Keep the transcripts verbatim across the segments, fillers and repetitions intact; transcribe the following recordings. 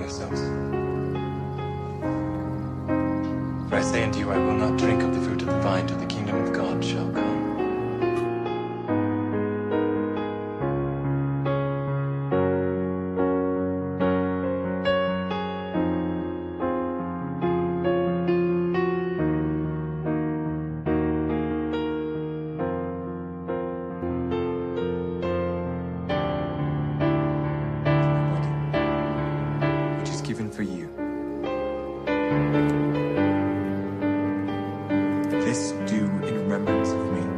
yourselves. For I say unto you, I will not drink of the fruit of the vine till the kingdom of God shall come. Which is given for you. This do in remembrance of me.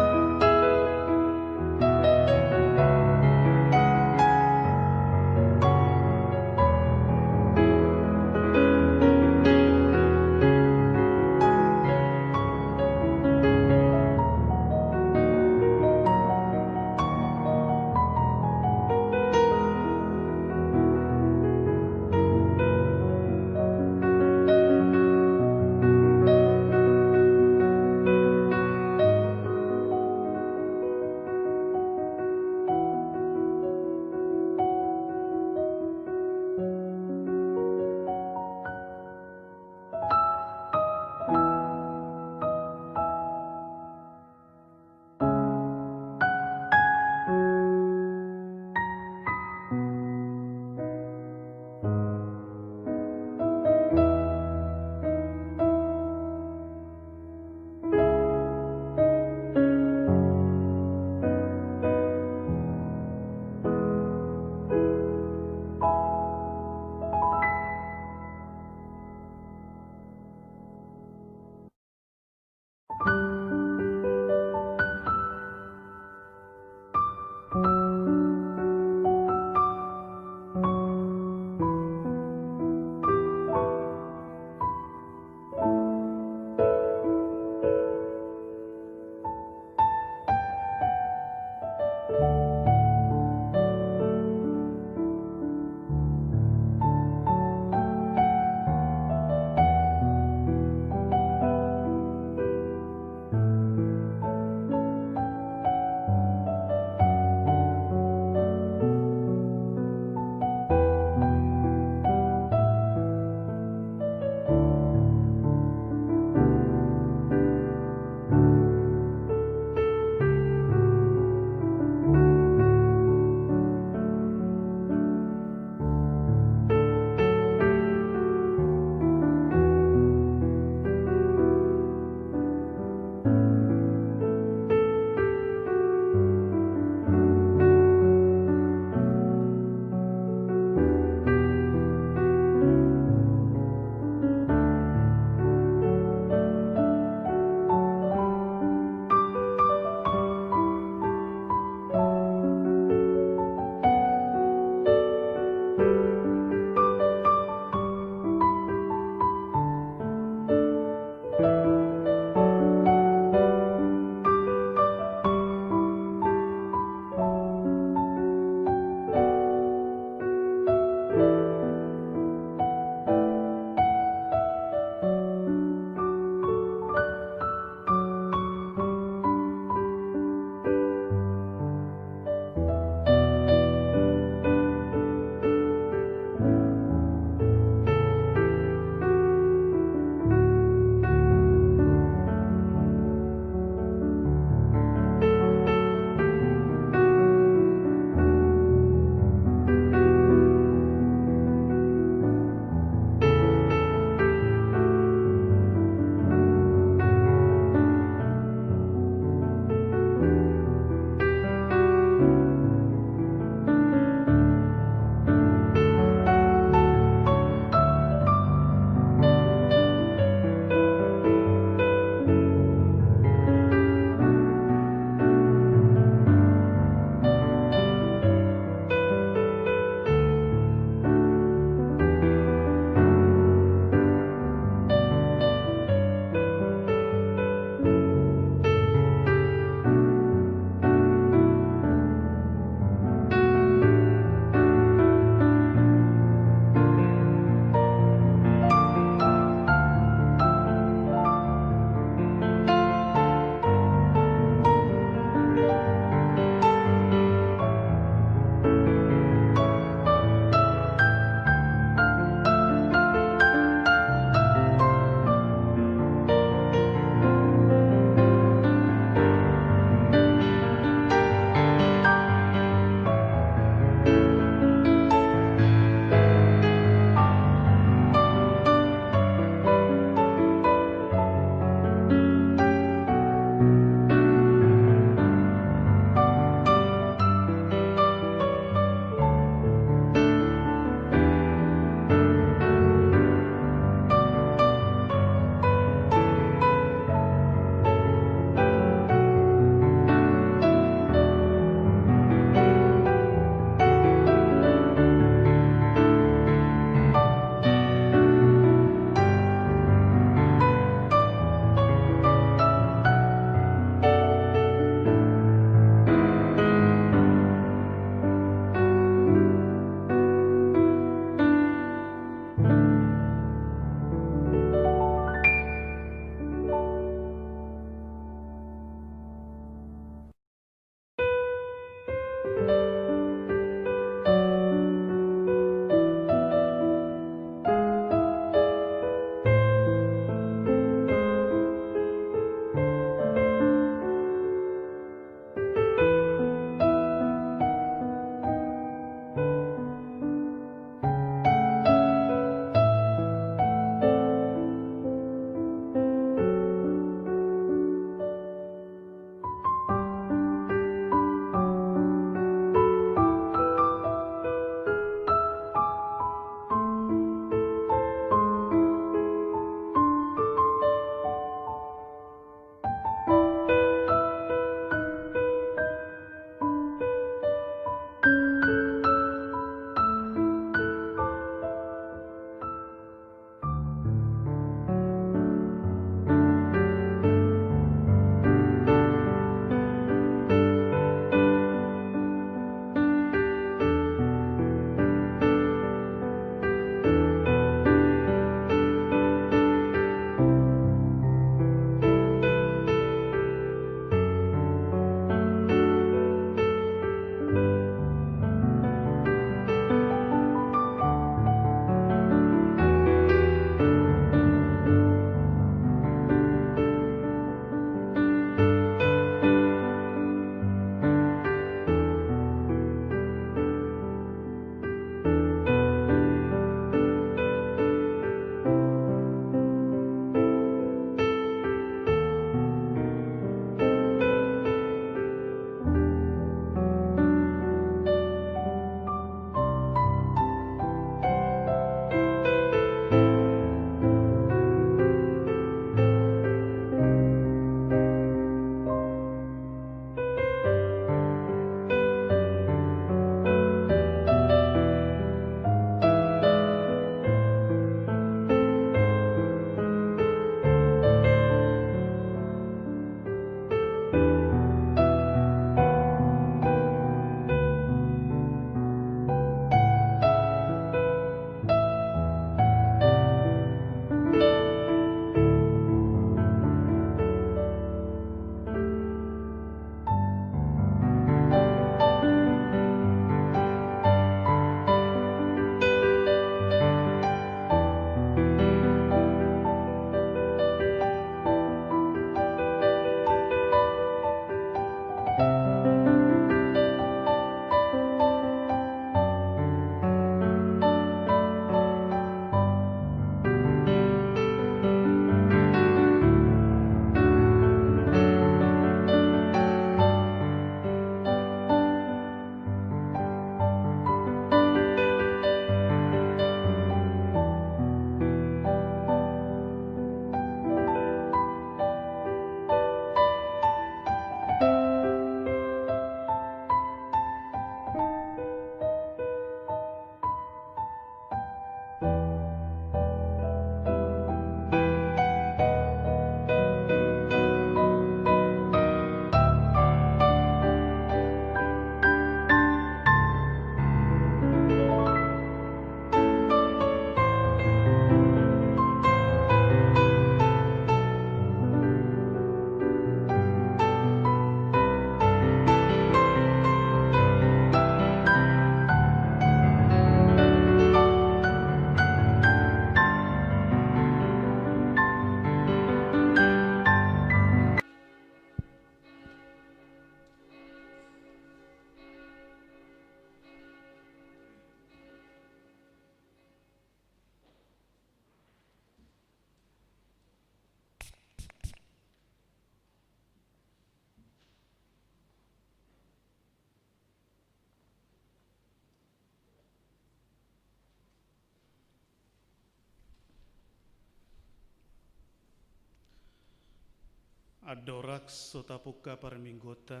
Andorang so tapungka parmingguonta,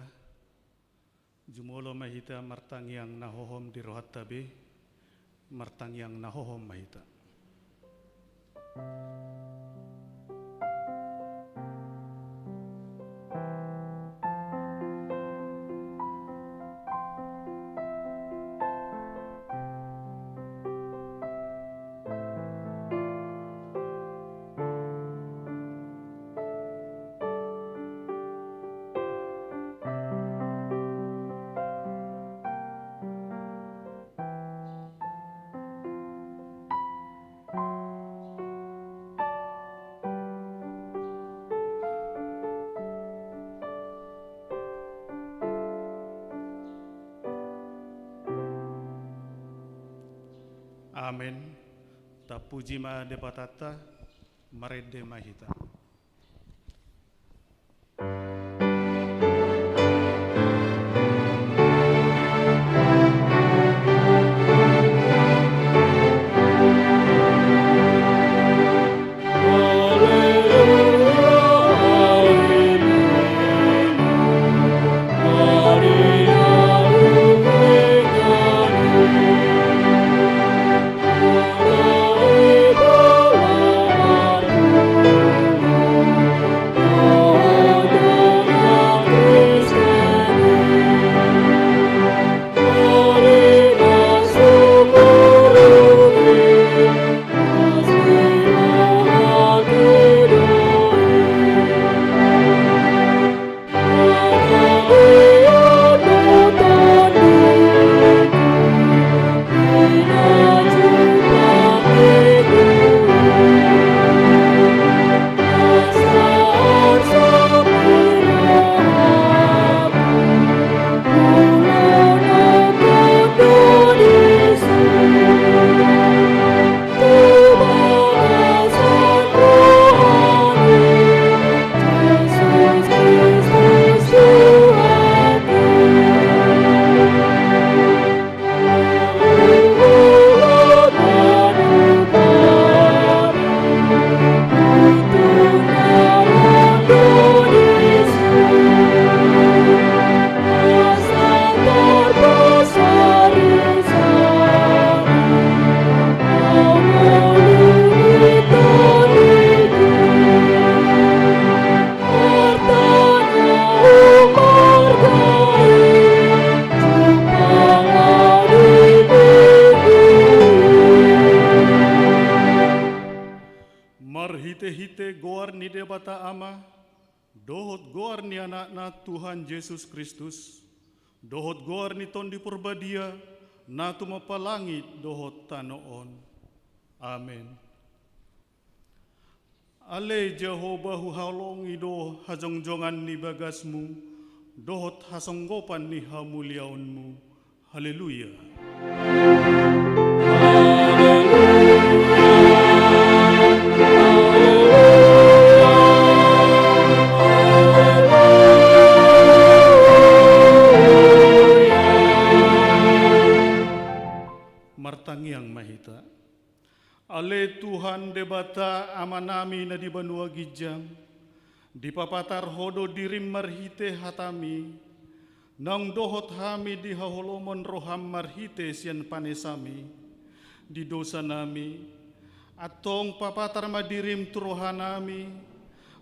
jumolo ma hita martangiang na hohom di rohanta be, martangiang na hohom ma hita. Amen. Tapuji ma Debatanta, marende ma hita. Marhitehite goar ni Debata Ama, dohot goar ni Anakna Tuhan Jesus Kristus, dohot goar ni Tondi Porbadia, na tumompa langit dohot tano on. Amen. Ale Jahowa, huhaholongi do hajongjongan ni bagasmu, dohot hasonggopan ni hamuliaonmu. Haleluya. Martangiang ma hita. Ale Tuhan Debata Amanami na di banua ginjang, dipapatar Ho do dirim marhite hatami, naung dohot hami di haholomon roham marhite sian panesami di dosanami. Antong papatar ma dirim tu rohanami,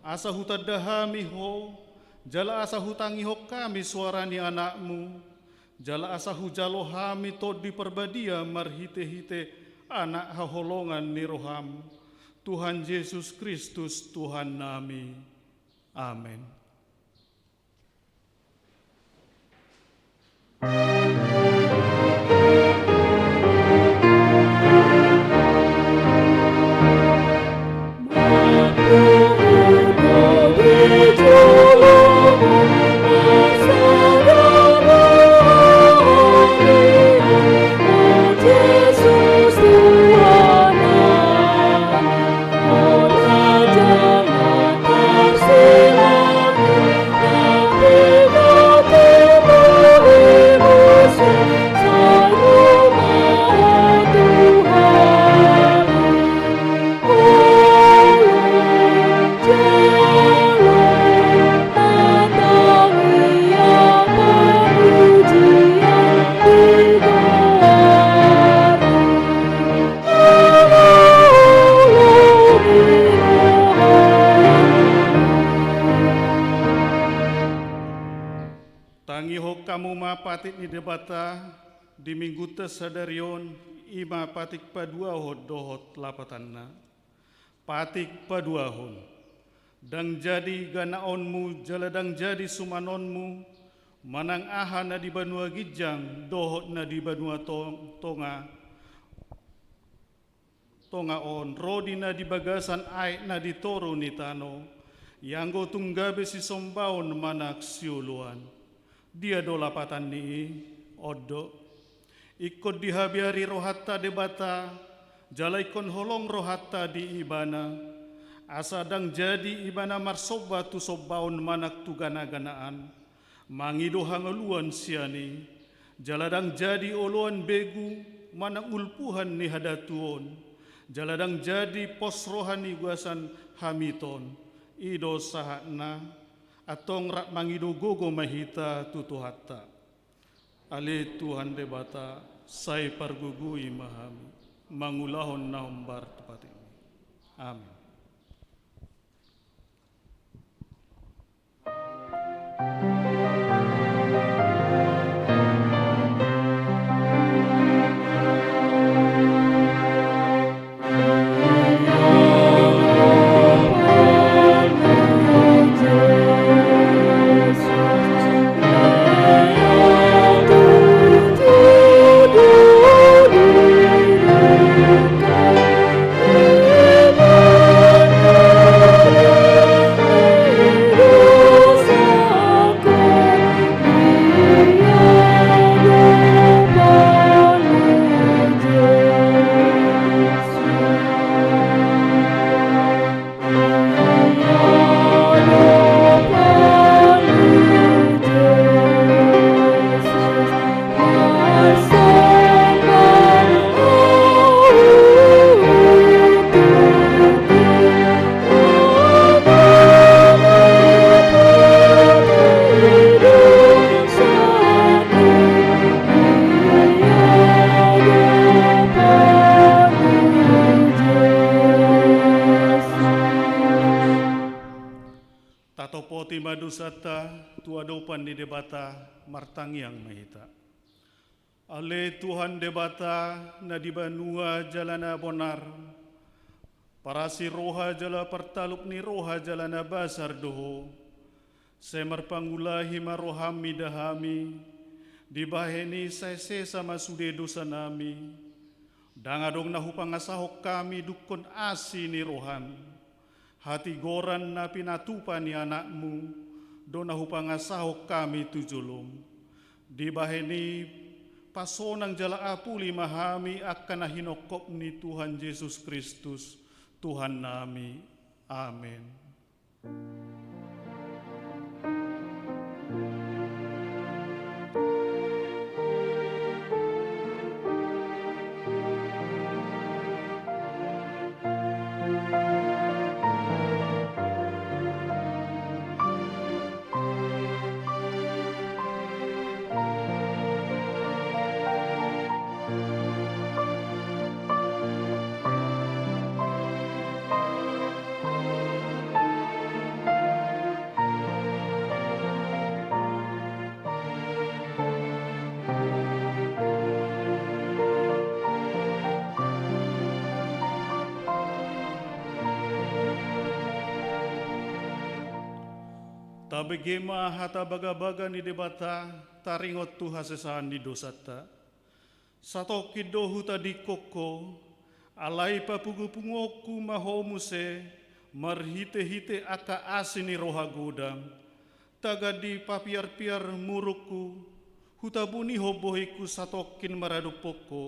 asa hutanda hami Ho, jala asa hutangihon hami soara ni Anakmu, jala asa hujalo hami Tondi Porbadia marhitehite Anak haholongan ni roham, Tuhan Jesus Kristus Tuhannami. Amen. Patik ni Debata di Minggunta sadari on, i ma patik paduahon dohot lapatanna. Patik paduahon. Ndang jadi ganaonmu jala ndang jadi sumanonmu, manang aha na di banua ginjang dohot na di banua to-, tonga, tonga on, ro di na di bagasan aek na di toru ni tano, ianggo tung gabe sisombaon manang sioloan. Dia do lapatan ni i? On do. Ingkon dihabiari rohanta Debata, jala ingkon holong rohanta di Ibana, asa ndang jadi Ibana marsomba tu sombaon manang tu ganaganaan, mangido hangoluan sian i, jala ndang jadi oloan begu manang ulpuhan ni hadatuon, jala ndang jadi pos roha ni ugasan hamiton. I do sahatna. Antong rap mangido gogo ma hita tu Tuhanta. Ale Tuhan Debata, sai pargogoi ma hami mangulahon na hombar tu patikMi. Amen. Tatopoti ma dosanta tu adopan ni Debata, martangiang ma hita. Ale Tuhan Debata, na di banua jala na bonar, parasi roha jala partalup ni roha jala na basar do Ho. Sai marpangulahi ma rohaM mida hami, dibahen i sai sesa ma sude dosanami. Ndang adong na hupangasahon hami dungkon asi ni rohaM. Hatigoran na pinatupa ni AnakMu do na hupangasahon hami tu joloM. Dibahen i, pasonang jala apuli ma hami angka na hinophop ni Tuhan Jesus Kristus, Tuhannami. Amen. Tabege ma hata bagabaga ni Debata, taringot tu hasesaan ni dosanta. Satongkin do hutadingkon Ho, alai papungupunguonku ma Ho muse marhitehite angka asi ni roha godang. Tagan dipapiarpiar murukku, hutabunihon bohingku satongkin maradophon Ho.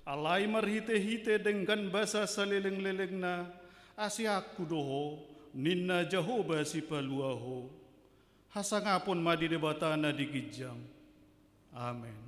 Alai marhitehite denggan basa salelenglelengna, aseanku do Ho, ninna Jahowa Sipalua Ho. Hasangapon ma di Debata na di ginjang. Amen.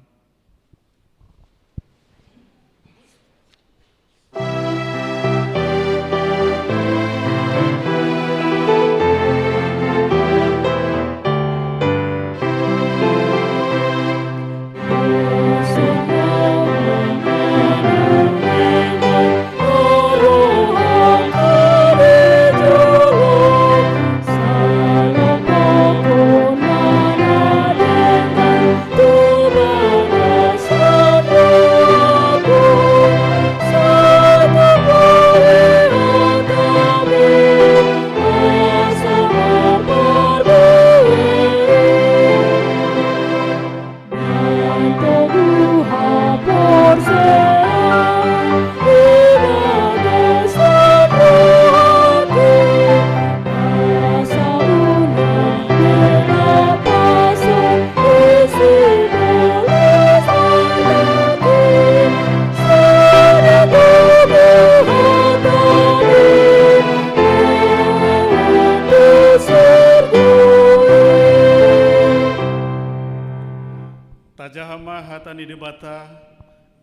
Ni Debata,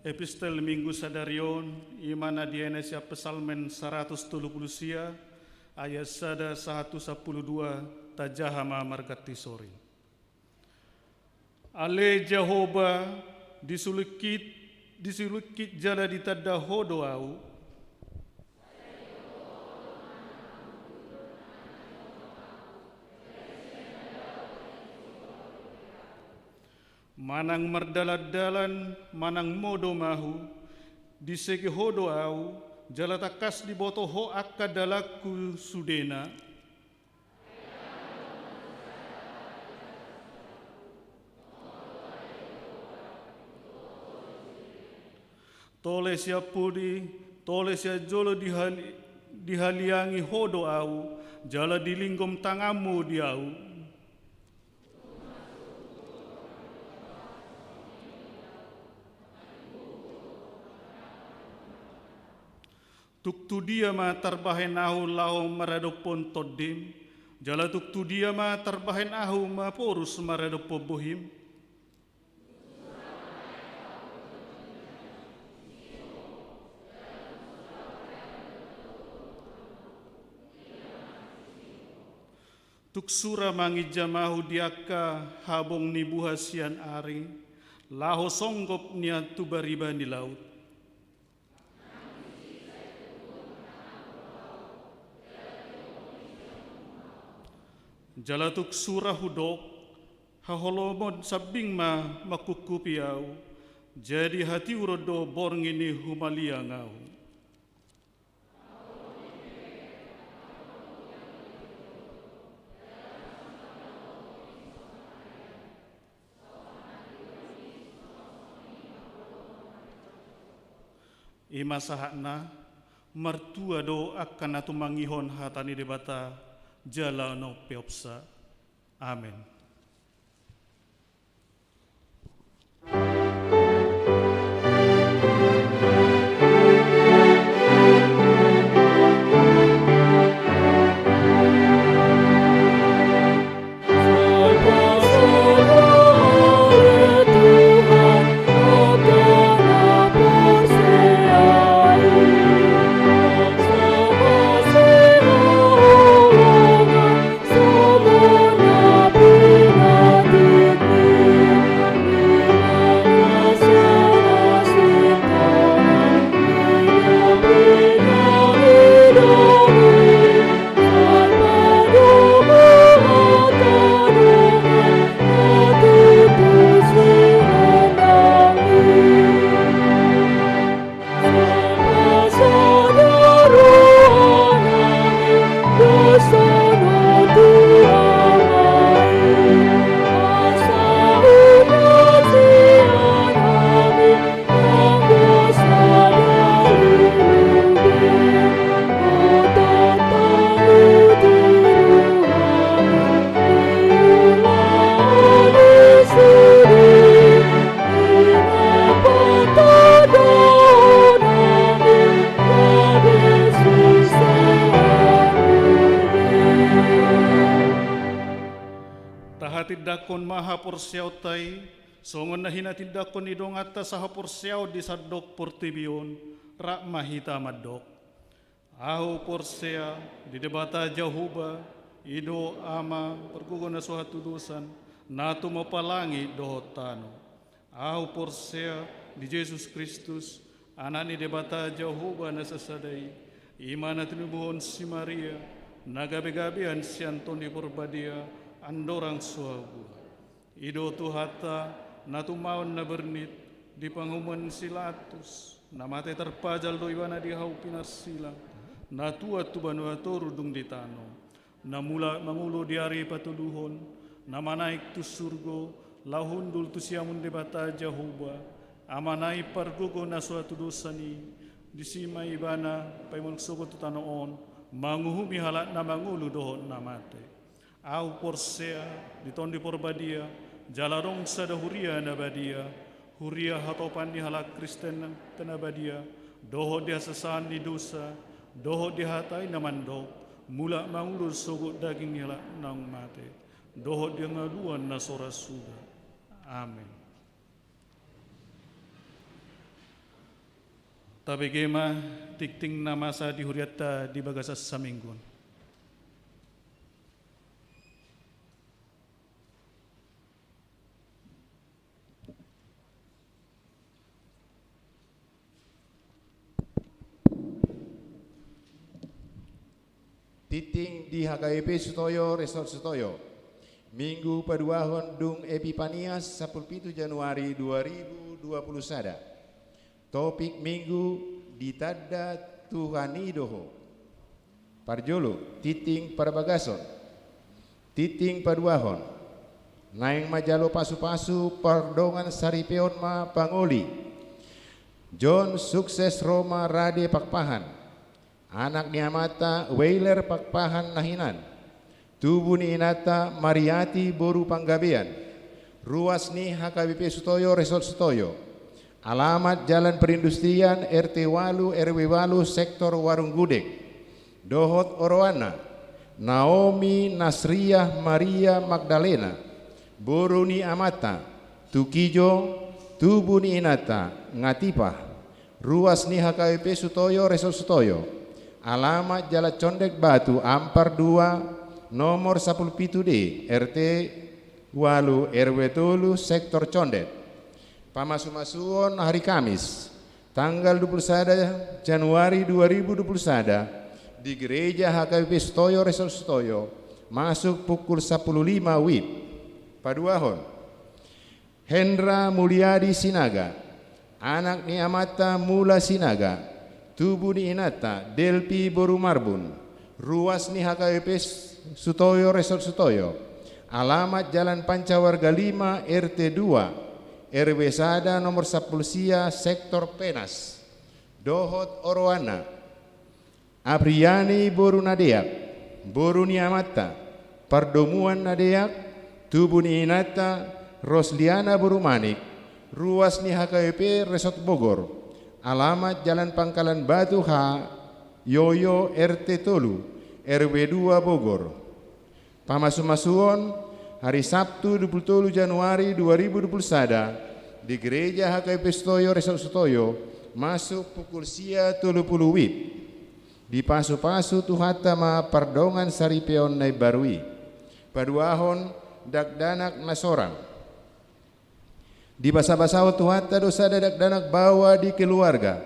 epistel Minggu sadari on, i ma na dibaen sian Psalmen saratus tolu pulu sia, ayat sada sahat tu sampulu dua, tajaha ma marganti sori. Ale Jahowa, disulingkit, disulingkit jala ditanda Ho do ahu. Manang mardalandalan, manang modom ahu, disege Ho do ahu, jala tangkas diboto Ho angka dalanku sudena. Tole sian pudi, tole sian jolo dihali-, dihaliangi Ho do ahu, jala dilinggom tanganmu di ahu. Tung tu dia ma tarbahen ahu laho maradophon Tondim, jala tung tu dia ma tarbahen ahu maporus maradophon bohim? Tung sura manginjam ahu di angka habong ni buha sian ari, laho songgop nian tu bariba ni laut. Jala tung sura hudok, haholomon sambing ma mangkungkupi ahu, jadi hatiuron do borngin i humaliang ahu. I ma sahatna. Martua do angka na tumangihon hata ni Debata jala na umpeopsa. Amen. Tahatindangkon ma haporseaonta i, songon na hinatindangkon ni donganta sahaporseaon di sandok portibi on, rap ma hita mandok. Ahu porsea di Debata Jahowa, i do Ama pargogo na so hatudosan, na tumompa langit dohot tano. Ahu porsea di Jesus Kristus, Anak ni Debata Jahowa na sasada i, i ma na tinubuhon si Maria, na gabegabean sian Tondi Parbadia, andorang so hau buha. I do Tuhanta, na tumaon na bernit, di panguhuman si Pilatus, na mate tarpajal do ibana di hau pinarsilang, na tuat tu banua toru dung ditanom, na mulak mangolu di ari patoluhon, na manaek tu surgo, laho hundul tu siamun Debata Jahowa, Amana i pargogo na so hatudosan i, disi ma ibana paimon sogot tu tano on, manguhumi halak na mangolu dohot na mate. Ahu porsea di Tondi Parbadia, jala adong sada huria na badia, huria hatopan ni halak Kristen na badia, dohot di hasesaan ni dosa, dohot di hata i na mandok, mulak mangolu sogot daging ni halak naung mate, dohot di hangoluan na so ra suda. Amen. Tabege ma tingting na masa di hurianta di bagasan saminggu on. Tingting di H K B P Sutoyo, Resort Sutoyo. Minggu paduahon dung Epipanias, sampulu pitu Januari dua ribu dua puluh sada. Topik minggu: Ditanda Tuhan i do ho. Parjolo, tingting parbagason. Tingting paduahon: Naeng manjalo pasupasu pardongan saripeon ma pangoli. John Sukses Roma Rade Pakpahan, anak ni amanta Weiler Pakpahan na hinan, tubu ni inanta Mariati boru Panggabean, ruas ni H K B P Sutoyo, Resort Sutoyo, alamat Jalan Perindustrian, R T ualu, R W ualu, sektor Warung Gudeg, dohot oroanna: Naomi Nasriah Maria Magdalena, boru ni amanta Tukijo, tubu ni inanta Ngatipah, ruas ni H K B P Sutoyo, Resort Sutoyo, alamat Jalan Condet Batu Ampar dua, nomor sampulu pitu D, R T ualu, R W tolu, sektor Condet. Pamasumasuon hari Kamis, tanggal dua puluh sada Januari dua ribu dua puluh sada, di Gereja H K B P Sutoyo, Resort Sutoyo, masuk pukul sampulu lima WIB. Paduahon: Hendra Muliadi Sinaga, anak ni amanta Mula Sinaga, tubu ni inanta Delpi boru Marbun, ruas ni H K B P Sutoyo, Resort Sutoyo, alamat Jalan Pancawarga lima, R T dua, R W sada, nomor sampulu sia, sektor Penas, dohot oroanna: Apriani boru Nadeak, boru ni amanta Pardomuan Nadeak, tubu ni inanta Rosliana boru Manik, ruas ni H K B P Resort Bogor, alamat Jalan Pangkalan Batu H, Yoyo, R T tolu, R W dua, Bogor. Pamasumasuon hari Sabtu dua puluh tolu Januari dua ribu dua puluh sada, di Gereja H K B P Sutoyo, Resort Sutoyo, masuk pukul sia tolu pulu WIB. Dipasupasu Tuhanta ma pardongan saripeon na imbaru i. Paduahon, dakdanak na sorang. Dibasabasahon Tuhanta do sada dakdanak baoa di keluarga,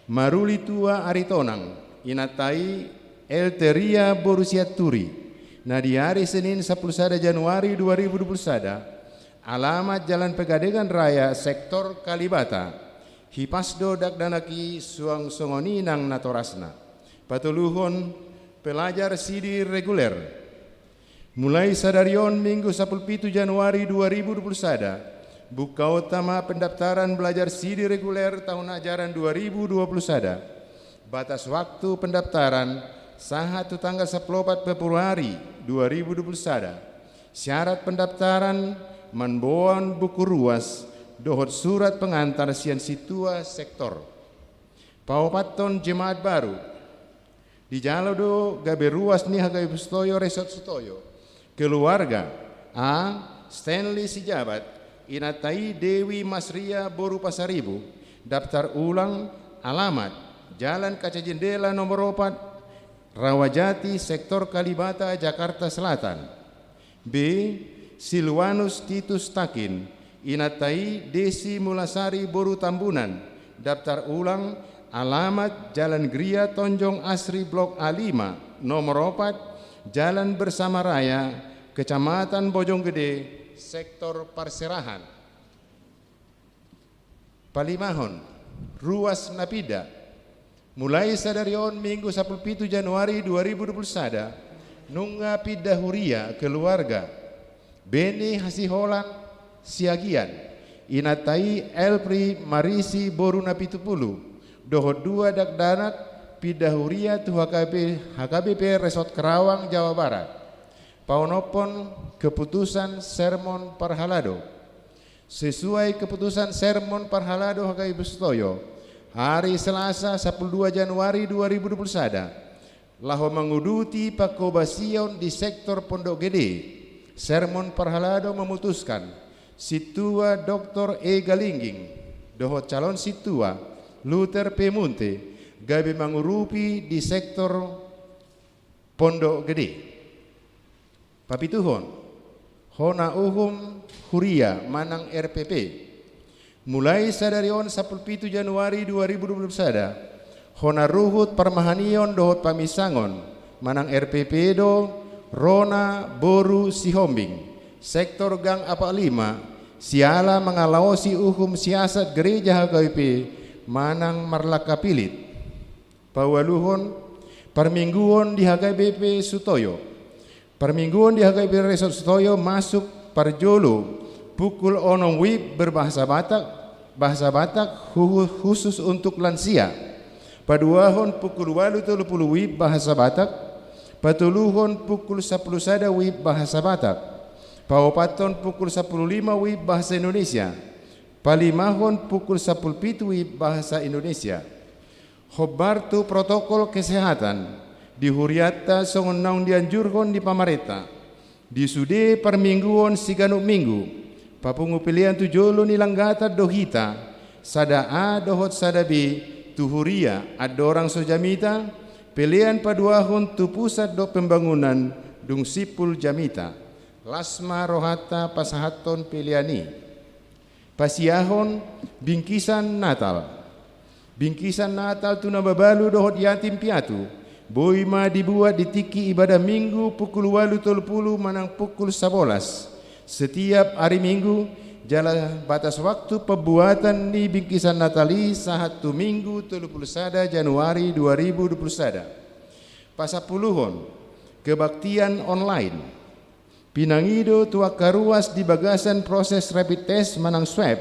maruli tua Aritonang, inanta i Elteria boru Sianturi, na di ari Senin sampulu sada Januari dua ribu dua puluh sada, alamat Jalan Pegadegan Raya, sektor Kalibata. Hipas do dakdanak i, suang songon i nang natorasna. Patoluhon, pelajar sidi reguler. Mulai sadari on, Minggu sampulu pitu Januari dua ribu dua puluh sada, bukaonta ma pendaftaran belajar sidi reguler tahun ajaran dua ribu dua puluh sada. Batas waktu pendaftaran sahat tu tanggal sampulu opat Februari dua ribu dua puluh sada. Syarat pendaftaran: mamboan buku ruas dohot surat pengantar sian sintua sektor. Paopathon, jemaat baru. Dijalo do gabe ruas ni H K B P Sutoyo, Resort Sutoyo. Keluarga: A, Stanley Sijabat, inanta i Dewi Masria boru Pasaribu. Daftar ulang, alamat Jalan Kaca Jendela nomor opat, Rawajati, sektor Kalibata, Jakarta Selatan. B, Silwanus Titus Takin, inanta i Desi Mulasari boru Tambunan. Daftar ulang, alamat Jalan Gria Tonjong Asri, blok A lima, nomor opat, Jalan Bersama Raya, Kecamatan Bojonggede, sektor Parserahan. Palimahon, ruas na pinda. Mulai sadari on, Minggu sampulu pitu Januari dua ribu dua puluh sada, nunga pinda huria keluarga Beni Hasiholan Siagian, inanta i Elpri Marisi boru Napitupulu, dohot dua dakdanak pinda huria tu H K B P, H K B P Resort Karawang, Jawa Barat. Paonomhon, keputusan sermon parhalado. Sesuai keputusan sermon parhalado H K B P Sutoyo, hari Selasa sampulu dua Januari dua ribu dua puluh sada, laho manguduti pangkobasion di sektor Pondok Gede, sermon parhalado memutuskan Sintua Doktor E Galingging dohot calon sintua Luther Piemonte, gabe mangurupi di sektor Pondok Gede. Papituhon, hona uhum huria manang R P P. Mulai sadari on sampulu pitu Januari dua ribu dua pulu sada, hona ruhut parmahanion dohot paminsangon manang R P P do rona boru Sihombing, sektor Gang Apak Lima, siala mangalaosi uhum siasat gereja H K B P manang marlangka pilit. Paualuhon, parmingguon di H K B P Sutoyo. Parmingguon di H K B P Resort Sutoyo masuk parjolo pukul onom WIB berbahasa Batak, bahasa Batak hu-, khusus untuk lansia. Paduahon pukul ualu tolu pulu WIB bahasa Batak, patoluhon pukul sampulu sada WIB bahasa Batak, paopathon pukul sampulu lima WIB bahasa Indonesia, palimahon pukul sampulu pitu WIB bahasa Indonesia. Hombar tu protokol kesehatan di hurianta songon naung dianjurhon ni pamarenta. Di sude parmingguon siganup minggu, papungu pelean tu jolo ni langgatan do hita, sada A dohot sada B tu huria andorang so jamita, pelean paduahon tu pusat dohot pembangunan dung simpul jamita. Las ma rohanta pasahathon pelean i. Pasiahon bingkisan Natal. Bingkisan Natal tu na mabalu dohot yatim piatu, boi ma dibuat di tingki ibadah Minggu pukul ualu tolu pulu manang pukul sabolas setiap ari Minggu, jala batas waktu pembuatan ni bingkisan Natal i sahat tu Minggu tolu pulu sada Januari dua ribu dua pulu sada. Pasampuluhon, kebaktian online. Pinangido tu angka ruas di bagasan proses rapid test manang swab,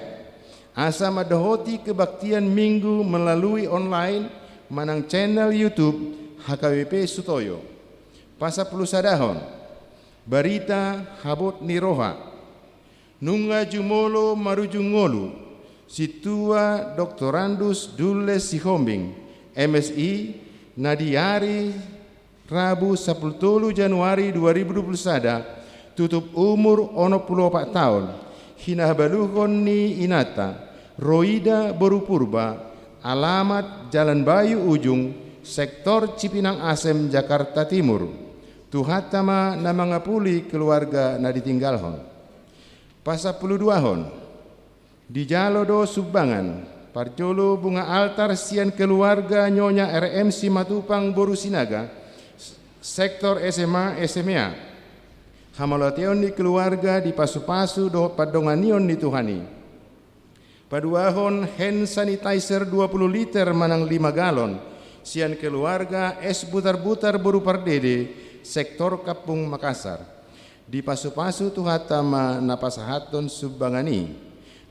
asa mandohoti kebaktian Minggu melalui online manang channel YouTube H K B P Sutoyo. Pasampulu sadahon, barita habot ni roha. Nunga jumolo marujung ngolu, Sintua Doktorandus Dulles Sihombing, M Si, na di ari Rabu sampulu tolu Januari dua ribu dua pulu sada, tutup umur onom pulu opat taon, hinabaluhon ni inanta, Roida boru Purba, alamat Jalan Bayu Ujung, sektor Cipinang Asem, Jakarta Timur. Tuhanta ma na mangapuli keluarga na ditinggalhon. Pasampulu duahon. Dijalo do sumbangan, parjolo bunga altar sian keluarga Nyonya R M Simatupang boru Sinaga, sektor S M A, S M A. Hamauliateon ni keluarga dipasupasu dohot pandonganion ni Tuhan i. Paduahon hand sanitizer dua pulu liter manang lima galon, sian keluarga S Butarbutar boru Pardede, sektor Kampung Makassar. Dipasupasu Tuhanta ma na pasahathon sumbangan i.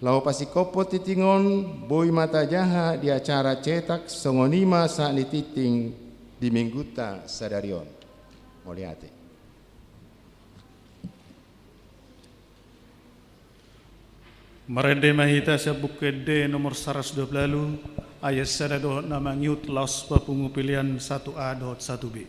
Laho pasingkophon tingting on, boi ma tajaha di acara cetak, songon i ma sahat ni tingting di minggunta sadari on. Mauliate. Marende ma hita sian Buku Ende nomor saratus dua pulu ualu, ayat sada dohot na mangihut laos papungu pelean satu A dohot satu B.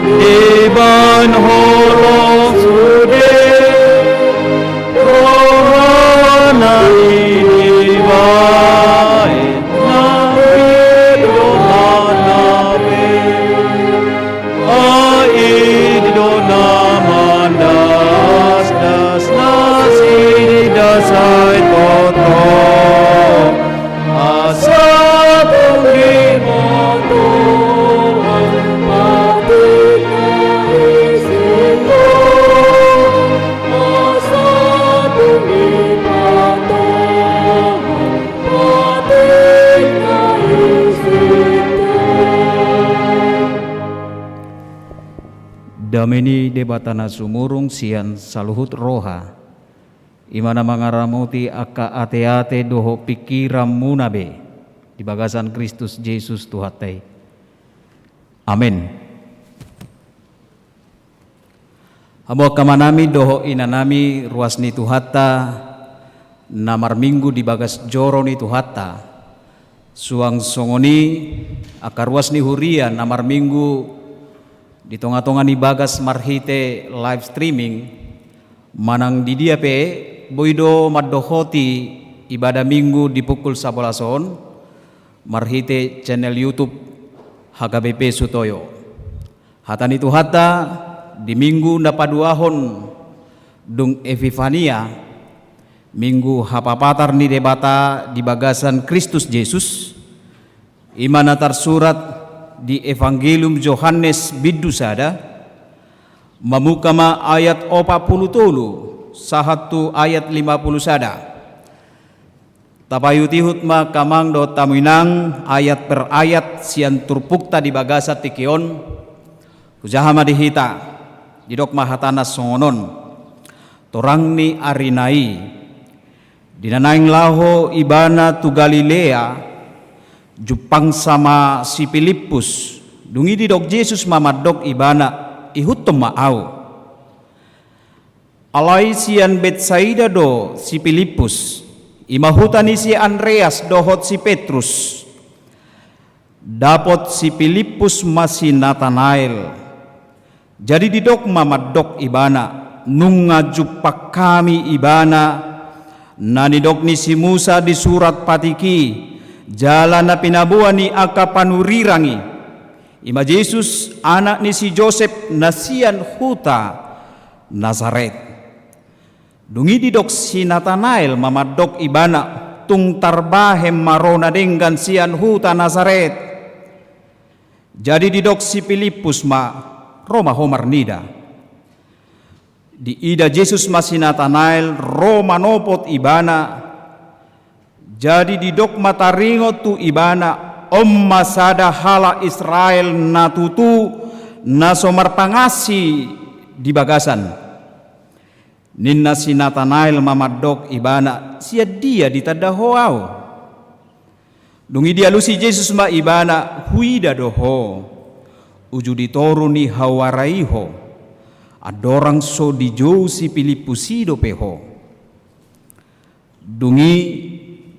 Dibahen holong sude rohana i dibahen na i do hanape. Ai i do na mandasdas na sinindasan i tongtong. Asa tung diboto patik na i sintong. Asa tung diboto patik na i sintong. Dame ni Debata na sumurung sian saluhut roha, i ma na mangaramoti angka ateate dohot pingkiranmuna be di bagasan Kristus Jesus Tuhanta i. Amen. Hamu angka amanami dohot inanami, ruas ni Tuhanta na marminggu di bagas joro ni Tuhanta, suang songon i angka ruas ni huria na marminggu di tongatonga ni bagas marhite live streaming, manang di dia pe, boi do mandohoti ibadah Minggu di pukul sabolas on marhite channel YouTube H K B P Sutoyo. Hata ni Tuhanta di Minggu na paduahon dung Epifania, Minggu hapapatar ni Debata di bagasan Kristus Jesus, i ma na tarsurat di Evangelium Johannes bindu sada, mamungka ma ayat opat pulu tolu sahat tu ayat lima pulu sada. Tapaihutihut ma angka amang dohot hamu inang ayat per ayat sian turpukta di bagasan tingki on. Hujaha ma di hita, didok ma hatana songon on. Torang ni arina i, di na naeng laho ibana tu Galilea, jumpangsa ma si Pilippus. Dung i didok Jesus ma mandok ibana, ihuthon ma ahu. Alai sian Betsaida do si Pilippus, i ma huta ni si Andreas dohot si Petrus. Dapot si Pilippus ma si Natanael. Jadi didok ma mandok ibana, nunga jumpang hami ibana, na nidok ni si Musa di surat patik i, jala na pinaboa ni angka panurirang i. I ma Jesus, anak ni si Josep, na sian huta Nasaret. Dung i didok si Natanael ma mandok ibana, tung tarbahen ma ro na denggan sian huta Nasaret. Jadi didok si Pilippus ma, ro ma ho marnida. Diida Jesus ma si Natanael, ro manopot ibana. Jadi didok ma taringot tu ibana, on ma sada halak Israel na tutu, na so marpangansi di bagasan. Ninna si Natanael ma mandok ibana, sian dia ditanda ho ahu? Dung i dialusi Jesus ma ibana, huida do ho, uju di toru ni hawara i ho, andorang so dijou si Pilippus i dope ho. Dung i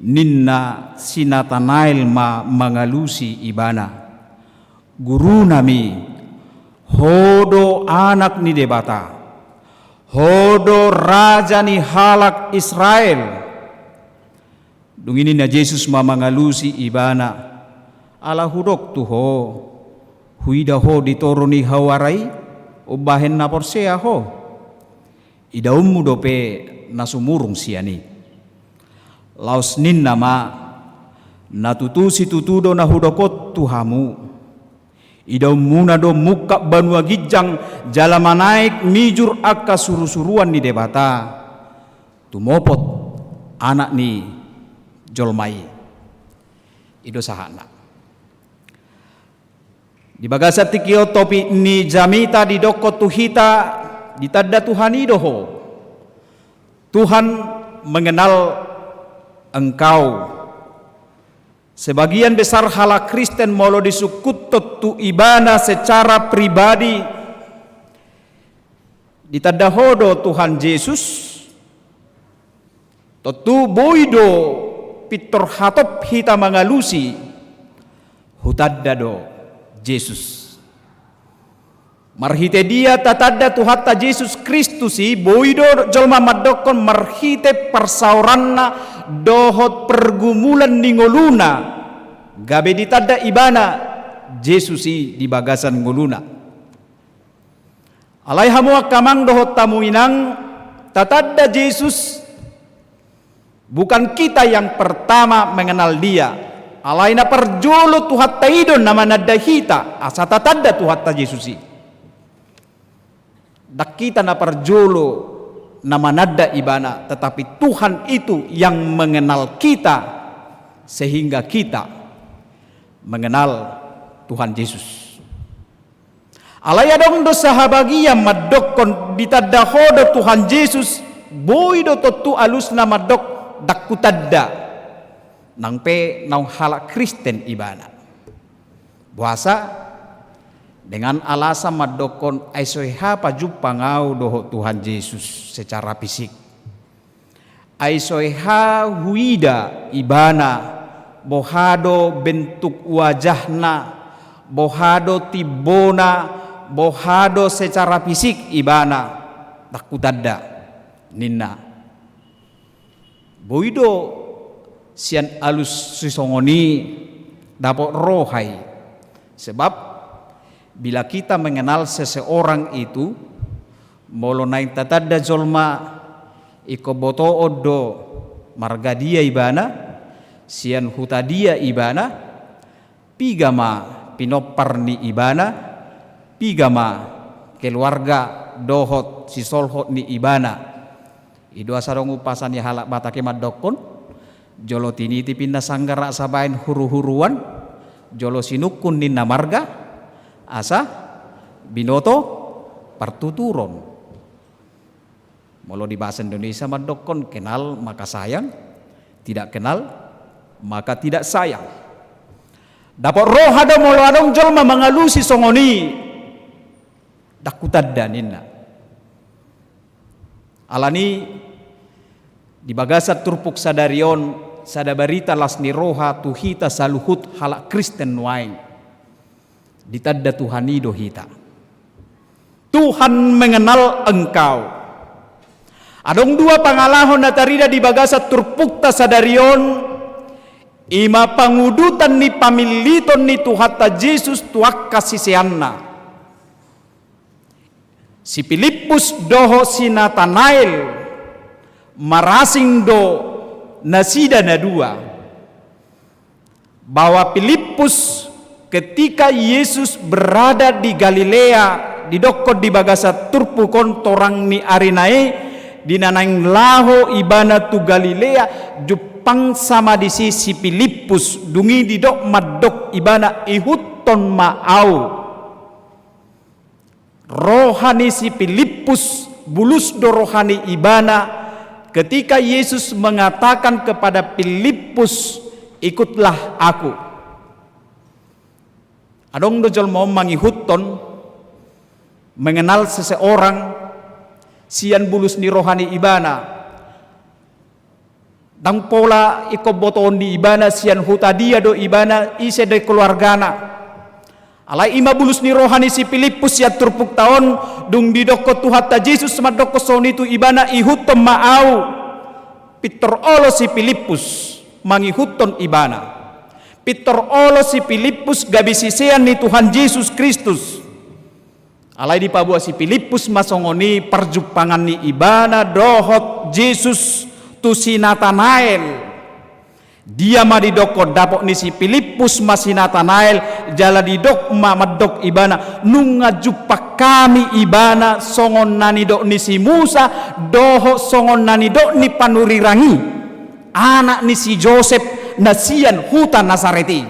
ninna si Natanael ma mangalusi ibana, Gurunami, ho do anak ni Debata, ho do raja ni halak Israel. Dung i ninna Jesus ma mangalusi ibana, ala hudok tu ho, huida ho di toru ni hawara i, umbahen na porsea ho. Idaonmu dope na sumurung sian i. Laos ninna ma, na tutu situtu do na hudok on tu hamu. Idaonmuna do mungkap banua ginjang jala manaek mijur angka surusuruan ni Debata. Tumopot Anak ni jolma i. I do sahatna. Di bagasan tingki on topik ni jamita didokkon tu hita, ditanda Tuhan i do ho. Tuhan mengenal engkau. Sebagian besar halak Kristen molo disungkuthon tu ibana secara pribadi, ditanda ho do Tuhan Jesus. Tontu boi do pintor hatop hita mangalusi, hutanda do Jesus. Marhite dia tatanda Tuhanta Jesus Kristus i? Boi do jolma mandokkon marhite parsaoranna dohot pergumulan ni ngoluna, gabe ditanda ibana Jesus i di bagasan ngoluna. Alai hamu angka amang dohot hamu inang, tatanda Jesus, bukan kita yang pertama mengenal dia. Alai na parjolo Tuhanta i do na mananda hita, asa tatanda Tuhanta Jesus i. Ndang hita na parjolo na mananda ibana, tetapi Tuhan itu yang mengenal kita, sehingga kita mengenal Tuhan Jesus. Alai adong do sahabagian mandokkon ditanda ho do Tuhan Jesus, boi do tontu alusna mandok ndang hutanda. Nang pe naung halak Kristen ibana. Boasa? Dengan alasan mandokkon ai so hea pajumpang au dohot Tuhan Jesus secara fisik. Ai so hea huida ibana, boha do bentuk wajahna, boha do timbona, boha do secara fisik ibana, ndang hutanda, ninna. Boi do sian alus sisongon i dapot roha i. Sebab bila kita mengenal seseorang itu, molo naeng tatanda jolma, ingkon botoon do marga dia ibana, sian huta dia ibana, piga ma pinompar ni ibana, piga ma keluarga dohot sisolhot ni ibana. I do asa adong umpasa ni halak Batak i mandokkon, jolo tinitip ninna sanggar asa baen huruhuruan, jolo sinungkun ninna marga asa binoto partuturon. Molo di bahasa Indonesia mandokkon, kenal maka sayang, tidak kenal maka tidak sayang. Dapot roha do molo adong jolma mangalusi songon i, ndang hutanda ninna. Alani di bagasan turpuk sadari on, sada barita las ni roha tu hita saluhut halak Kristen nuaeng. Ditanda Tuhan i do hita. Tuhan mengenal engkau. Adong dua pangalaho na tarida di bagasan turpukta sadari on, i ma pangudutan ni pamilliton ni Tuhanta Jesus tu angka siseanna. Si Pilippus dohot si Natanael, marasing do nasida na dua. Bahwa Pilippus, ketika Yesus berada di Galilea, didokkon di bagasan turpuk on torang ni ari na i, di na naeng laho ibana tu Galilea, jumpang sama disi si Pilippus, dung i didok mandok ibana, ihuthon ma au. Roha ni si Pilippus, bulus do roha ni ibana, ketika Yesus mengatakan kepada Pilippus, "Ikutlah Aku." Adong do jolma on mangihuthon, mengenal seseorang, sian bulus ni roha ni ibana. Ndang pola ingkon botoon ni ibana sian huta dia do ibana, ise do keluargana. Alai i ma bulus ni roha ni si Pilippus sian turpukta on, dung didokkon Tuhanta Jesus mandokkon songon i tu ibana, "Ihuthon ma au." Pintor olo si Pilippus mangihuthon ibana. Pintor olo si Pilippus gabe sisean ni Tuhan Jesus Kristus. Alai dipaboa si Pilippus ma songon i parjumpangan ni ibana dohot Jesus tu si Natanael. Dia ma didokkon, dapot ni si Pilippus ma si Natanael, jala didok ma mandok ibana, "Nunga jumpang hami ibana songon na nidok ni si Musa, dohot songon na nidok ni panurirang i, anak ni si Josep, na sian huta Nasaret i."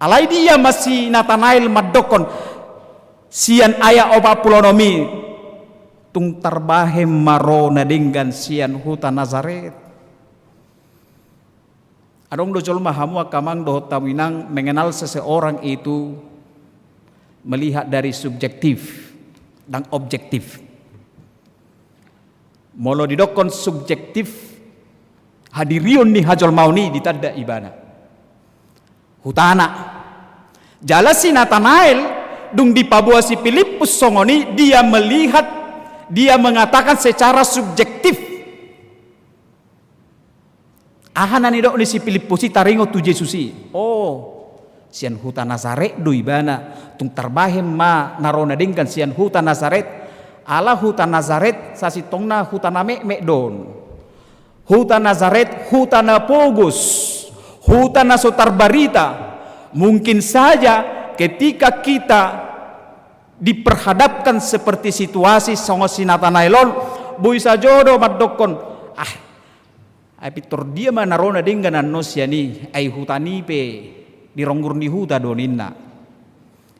Alai dia ma si Natanael mandokkon, sian ayat opat pulu onom i, "Tung tarbahen ma ro na denggan sian huta Nasaret." Adong do jolma, hamu angka amang dohot hamu inang, mengenal seseorang itu melihat dari subjektif dan objektif. Molo didokkon subjektif, hadirion ni hajolmaon i ditanda ibana. Hutana. Jala si Natanael, Dung dipaboa si Pilippus songon i, dia melihat, dia mengatakan secara subjektif. Aha na nidok ni si Pilippus i taringot tu Jesus i? Oh, sian huta Nasaret do ibana. Tung tarbahen ma na ro na denggan sian huta Nasaret. Ala huta Nasaret sasintongna huta na metmet do on. Huta Nasaret huta na pogos, huta na so tarbarita. Mungkin saja ketika kita diperhadapkan seperti situasi songon si Natanael on, boi sajo do mandokkon, ah, ai pintor dia ma na ro na denggan annon sian i, ai huta ni pe di ronggur ni huta do ninna.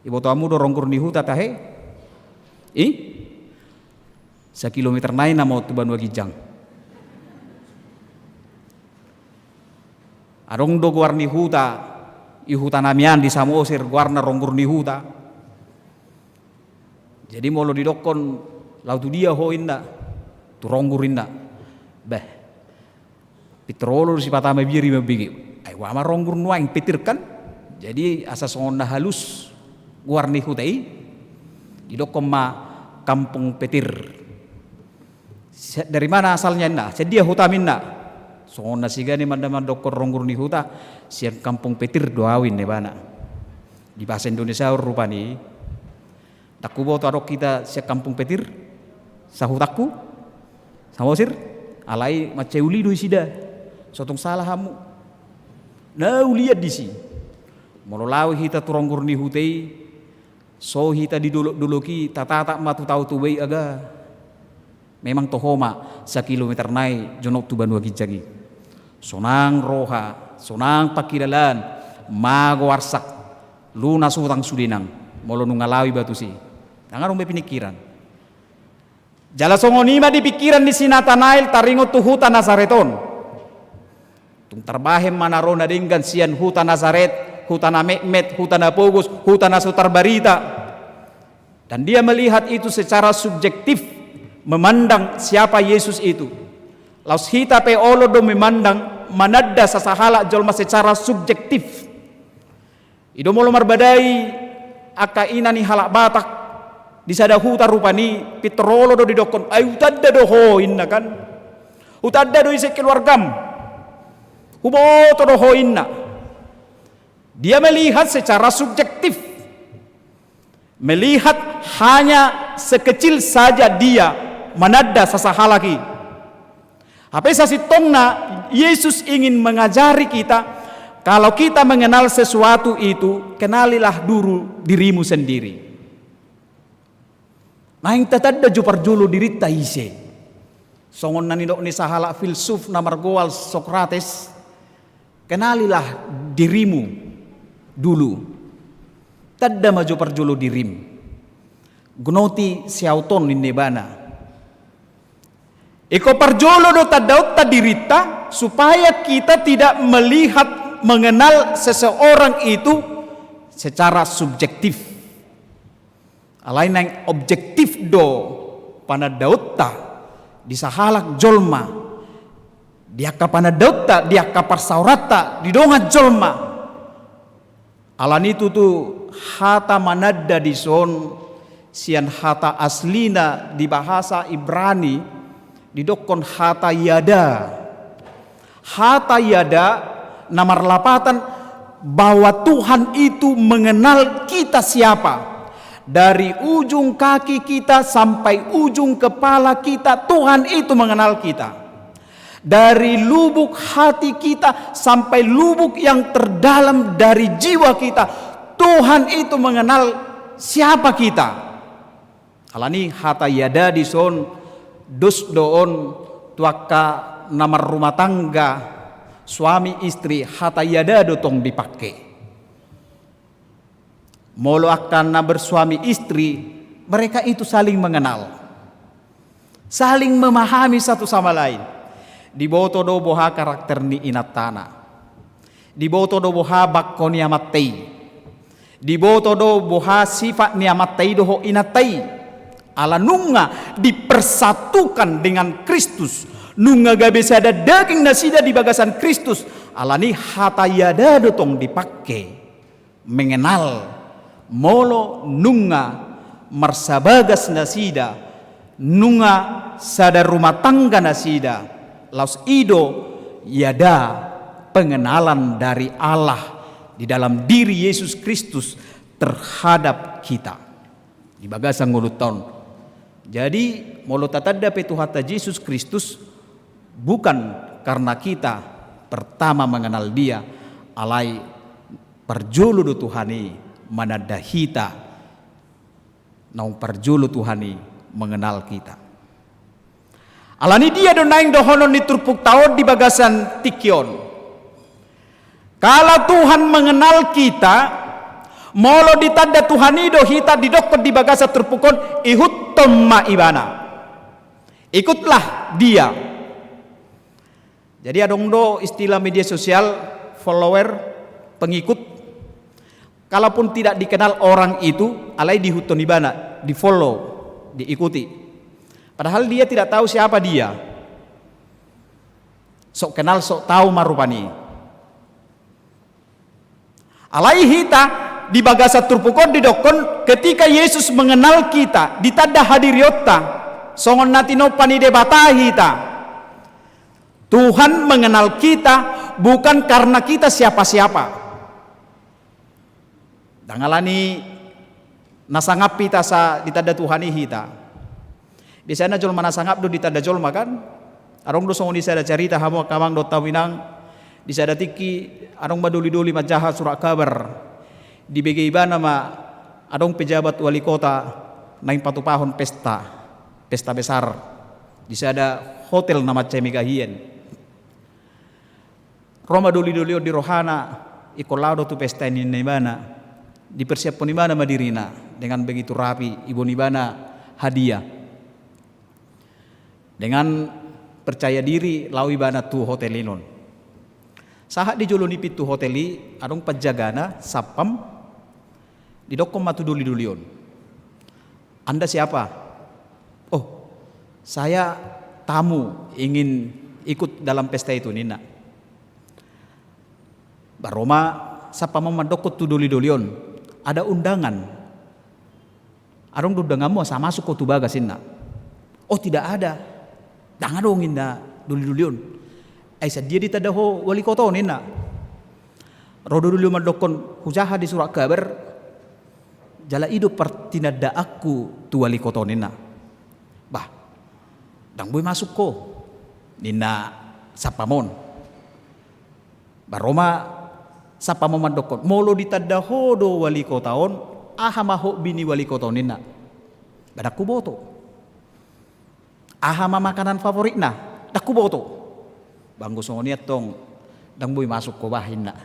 Iboto hamu do ronggur ni huta tahe? I? Sakilometer nai nama tu banua ginjang. Adong do goar ni huta, i huta nami an di Samosir, goarna ronggur ni huta. Jadi molo didokkon, laho tu dia ho inna, tu ronggur inna. Bah, pintor olo do sipata mabiar i mambege. Ai ua ma ronggur nuaeng, petir kan. Jadi asa songon na halus goar ni huta i, didokkon ma Kampung Petir. Dari mana asalnya inna? Sian dia hutam inna? Songon na sigana i manda mandokkon ronggur ni huta, sian Kampung Petir do au inna ibana. Di bahasa Indonesia on rupani. Ndang huboto adong hita sian Kampung Petir, sahutangku, Samosir, alai mansai uli do isida. So tung salah hamu. Na ulian disi. Molo laho hita tu ronggur ni huta i, so hita di dolok-dolok i, tatatap ma tu tao Toba i, aga. Memang toho ma sakilometer nai jonok tu banua ginjang i. Sonang roha, sonang pangkilalaan, mago arsak, lunas utang sude nang, molo nunga laho iba tusi. Ndang adong be pinikkiran. Jala songon i ma di pingkiran ni si Natanael taringot tu huta Nasaret on. Tung tarbahen ma na ro na denggan sian huta Nasaret, huta na metmet, huta na pogos, huta na so tarbarita. Dan dia melihat itu secara subjektif, memandang siapa Yesus itu. Laos hita pe olo do memandang, mananda sasahalak jolma secara subjektif. I do molo marbadai angka ina ni halak Batak di sada huta rupani, pintor olo do didokkon, ai hutanda do ho inna kan. Hutanda do ise keluargam. Huboto do ho inna. Dia melihat secara subjektif. Melihat hanya sekecil saja dia mananda sasahalak i. Hape sasintongna Yesus ingin mengajari kita, kalau kita mengenal sesuatu itu, kenalilah dulu dirimu sendiri. Naeng tatanda jo parjolo dirinta ise. Songon na nidok ni sahalak filsuf na margoar Socrates, kenalilah dirimu dulu. Tanda ma jo parjolo dirim. Gnoti seauton ninna ibana. Ingkon parjolo do tandaonta dirinta, supaya kita tidak melihat, mengenal seseorang itu secara subjektif. Alai naeng objektif do panandaonta di sahalak jolma, di angka panandaonta, di angka parsaoranta, di dongan jolma. Alani tutu hata mananda dison sian hata aslina di bahasa Ibrani didokkon hata yada. Hata yada na marlapatan bahwa Tuhan itu mengenal kita siapa. Dari ujung kaki kita sampai ujung kepala kita, Tuhan itu mengenal kita. Dari lubuk hati kita sampai lubuk yang terdalam dari jiwa kita, Tuhan itu mengenal siapa kita. Alani hata yada dison dos do on tu angka na marrumah tangga, suami istri, hata yada do tong dipangke. Molo angka na bersuami istri, mereka itu saling mengenal, saling memahami satu sama lain. Diboto do boha karakter ni inantana. Diboto do boha bangko ni amanta i. Diboto do boha sifat ni amanta i dohot inanta i. Ala nunga dipersatukan dengan Kristus, nunga gabe sada daging nasida di bagasan Kristus. Alani hata yada do tong dipangke. Mengenal, Molo nunga marsabagas nasida, nunga sada rumah tangga nasida, laos i do iada pengenalan dari Allah di dalam diri Yesus Kristus terhadap kita di bagasan ngolunta on. Jadi, molo tatanda pe Tuhanta Jesus Kristus, bukan karena kita pertama mengenal Dia, alai parjolo do Tuhan i mananda hita, naung parjolo Tuhan i mengenal kita. Alani dia do naeng dohonon ni turpukta on di bagasan tingki on. Kalau Tuhan mengenal kita, molo ditanda Tuhan i do hita, didokkon di bagasan turpuk on, ihuthon ma Ibana. Ikutlah Dia. Jadi adong do istilah media sosial, follower, pengikut. Kalaupun tidak dikenal orang itu, alai diihuthon ibana, di-follow, diikuti. Padahal dia tidak tahu siapa dia. Sok kenal, sok tahu ma rupani. Alai hita, di bagasan turpuk on didokkon, ketika Yesus mengenal kita, ditanda hadirionta, songon na tinompa ni Debata hita. Tuhan mengenal kita bukan karena kita siapa-siapa. Ndang alani na sangap hita asa ditanda Tuhan i hita. Biasana jolma na sangap do ditanda jolma, kan? Adong do songon i sada carita, hamu angka amang dohot hamu inang, di sada tingki adong ma doli-doli manjaha surat kabar. Dibege ibana ma adong pejabat wali kota naeng patupahon pesta, pesta besar, di sada hotel na mansai mega hian. Ro ma doli-doli on di rohana, ingkon laho do tu pesta i ninna ibana. Dipersiaphon ibana ma dirina dengan begitu rapi, diboan ibana hadiah. Dengan percaya diri laho ibana tu hotel i on. Sahat di jolo ni pintu hotel i, adong panjagana, satpam, didokkon ma tu doli-doli on, "Anda siapa?" "Oh, saya tamu, ingin ikut dalam pesta itu," ninna. Baru ma satpam on mandokkon tu doli-doli on, "Ada undangan. Adong do undanganmu asa masuk ho tu bagas," ninna. "Oh, tidak ada. Ndang adong," ninna doli-doli on. "Ai sian dia ditanda ho wali kota on?" ninna. Ro do doli on mandokkon, "Hujaha di surat kabar, jala i do partinandaanku tu wali kota on," ninna. "Bah, ndang boi masuk ho," ninna satpam on. Baru ma satpam on mandokkon, "Molo ditanda ho do wali kota on, aha ma hobi ni wali kota on?" ninna. "Bah, ndang huboto." "Aha ma makanan favoritna?" "Ndang huboto." "Bah, anggo songon i antong, ndang boi masuk ho bah," ninna.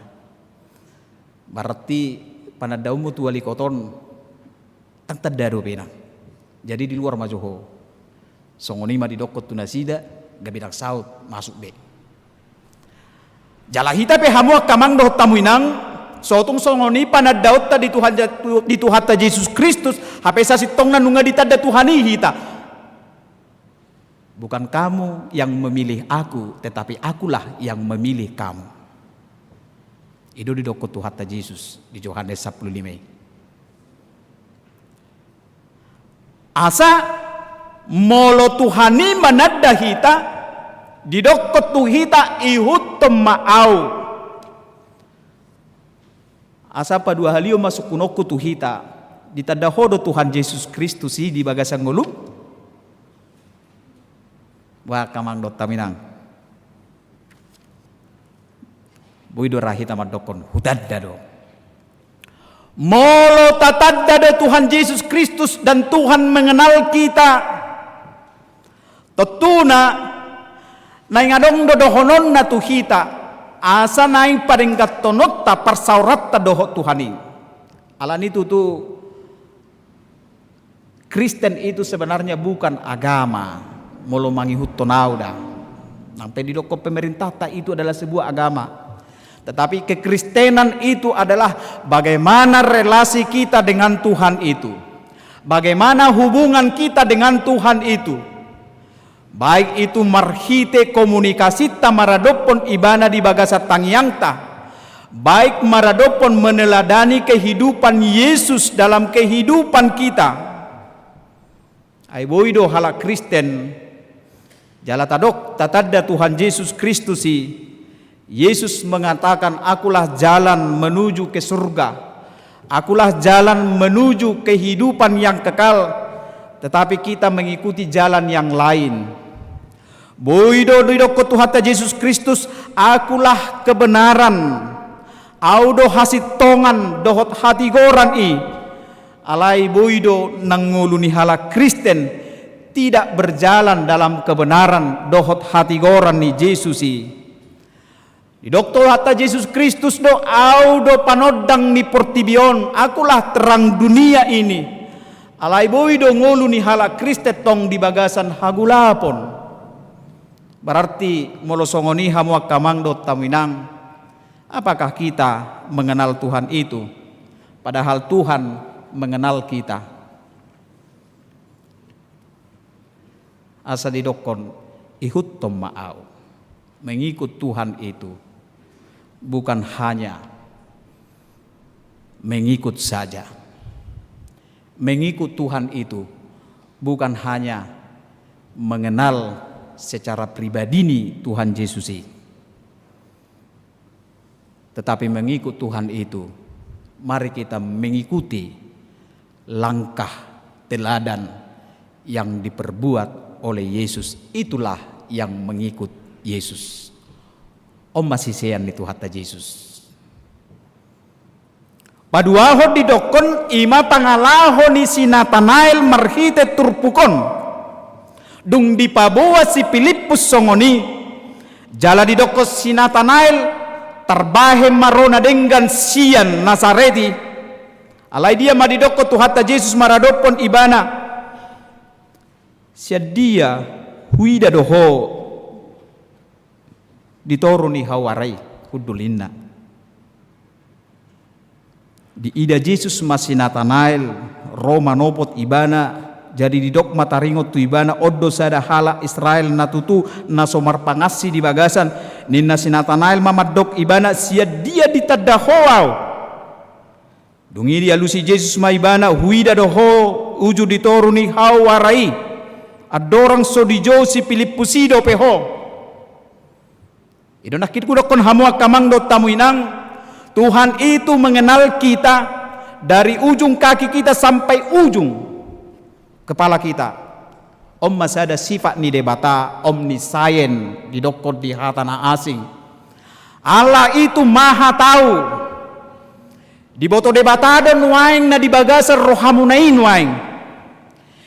"Berarti panandaonmu tu wali kota on ndang tanda dope, inang. Jadi di luar ma jo ho." Songon i ma didokkon tu nasida, gabe ndang saut masuk be. Jala hita pe, hamu angka amang dohot hamu inang, so tung songon i panandaonta di Tuhan, di Tuhanta Jesus Kristus, hape sasintongna nunga ditanda Tuhan i hita. "Bukan kamu yang memilih aku, tetapi akulah yang memilih kamu." I do didokkon Tuhanta Jesus di Johannes sampulu lima i. Asa molo Tuhan i mananda hita, didokkon tu hita, "Ihuthon ma ahu." Asa paduahalihon ma sungkunonku tu hita, ditanda ho do Tuhan Jesus Kristus i di bagasan ngolum? Bah, angka amang dohot hamu inang, boi do ra hita mandokkon, "Hutanda do." Molo tatanda do Tuhan Jesus Kristus dan Tuhan mengenal kita, tontuna naeng adong do dohononna tu hita, asa naeng padengganhononta parsaoranta dohot Tuhan i. Alani tutu, Kristen itu sebenarnya bukan agama, molo mangihuthon ahu da. Nang pe didokkon pemerintahta itu adalah sebuah agama. Tetapi kekristenan itu adalah bagaimana relasi kita dengan Tuhan itu. Bagaimana hubungan kita dengan Tuhan itu. Baik itu marhite komunikasinta maradophon Ibana di bagasan tangiangta, baik maradophon meneladani kehidupan Yesus dalam kehidupan kita. Ai boi do halak Kristen, jala tadok tatanda Tuhan Yesus Kristus i. Yesus mengatakan, "Akulah jalan menuju ke surga. Akulah jalan menuju kehidupan yang kekal." Tetapi kita mengikuti jalan yang lain. Boi do didokkon Tuhanta Jesus Kristus, "Akulah kebenaran, Au do hasintongan dohot hatigoran i." Alai boi do na ngolu ni halak Kristen tidak berjalan dalam kebenaran dohot hatigoran ni Jesus i. Didok Tuhanta Jesus Kristus do, "Au do panondang ni portibi on, Akulah terang dunia ini." Alai boi do ngolu ni halak Kristen tong di bagasan hagulapon. Berarti molo songon i, hamu angka amang dohot hamu inang, apakah kita mengenal Tuhan itu? Padahal Tuhan mengenal kita. Asa didokkon, "Ihuthon ma Au." Mengikut Tuhan itu bukan hanya mengikut saja. Mengikut Tuhan itu bukan hanya mengenal secara pribadi ni Tuhan Jesus i. Tetapi mengikut Tuhan itu, mari kita mengikuti langkah teladan yang diperbuat oleh Yesus. Itulah yang mengikut Yesus. On ma sisean ni Tuhanta Jesus. Paduahon didokkon, i ma pangalaho ni si Natanael marhite turpuk on. Dung dipaboa si Pilippus songon i, jala didokkon si Natanael, "Tarbahen ma ro na denggan sian Nasaret i." Alai dia ma didokkon Tuhanta Jesus maradophon ibana, "Sian dia huida do ho di toru ni hau ara i hundul?" ninna. Diida Jesus ma si Natanael ro manopot ibana, jadi didok ma taringot tu ibana, "On do sada halak Israel na tutu, na so marpangansi di bagasan." Ninna si Natanael ma mandok ibana, "Sian dia ditanda ho au?" Dung i dialusi Jesus ma ibana, "Huida do ho uju di toru ni hau ara i. Andorang so dijou si Pilippus i dope ho." I do nangkin hudokkon hamu angka amang dohot hamu inang, Tuhan itu mengenal kita dari ujung kaki kita sampai ujung kepala kita. On ma sada sifat ni Debata, omniscient, didokkon di hata na asing. Allah itu maha tahu. Diboto Debata do nuaeng na di bagasan rohamuna i nuaeng.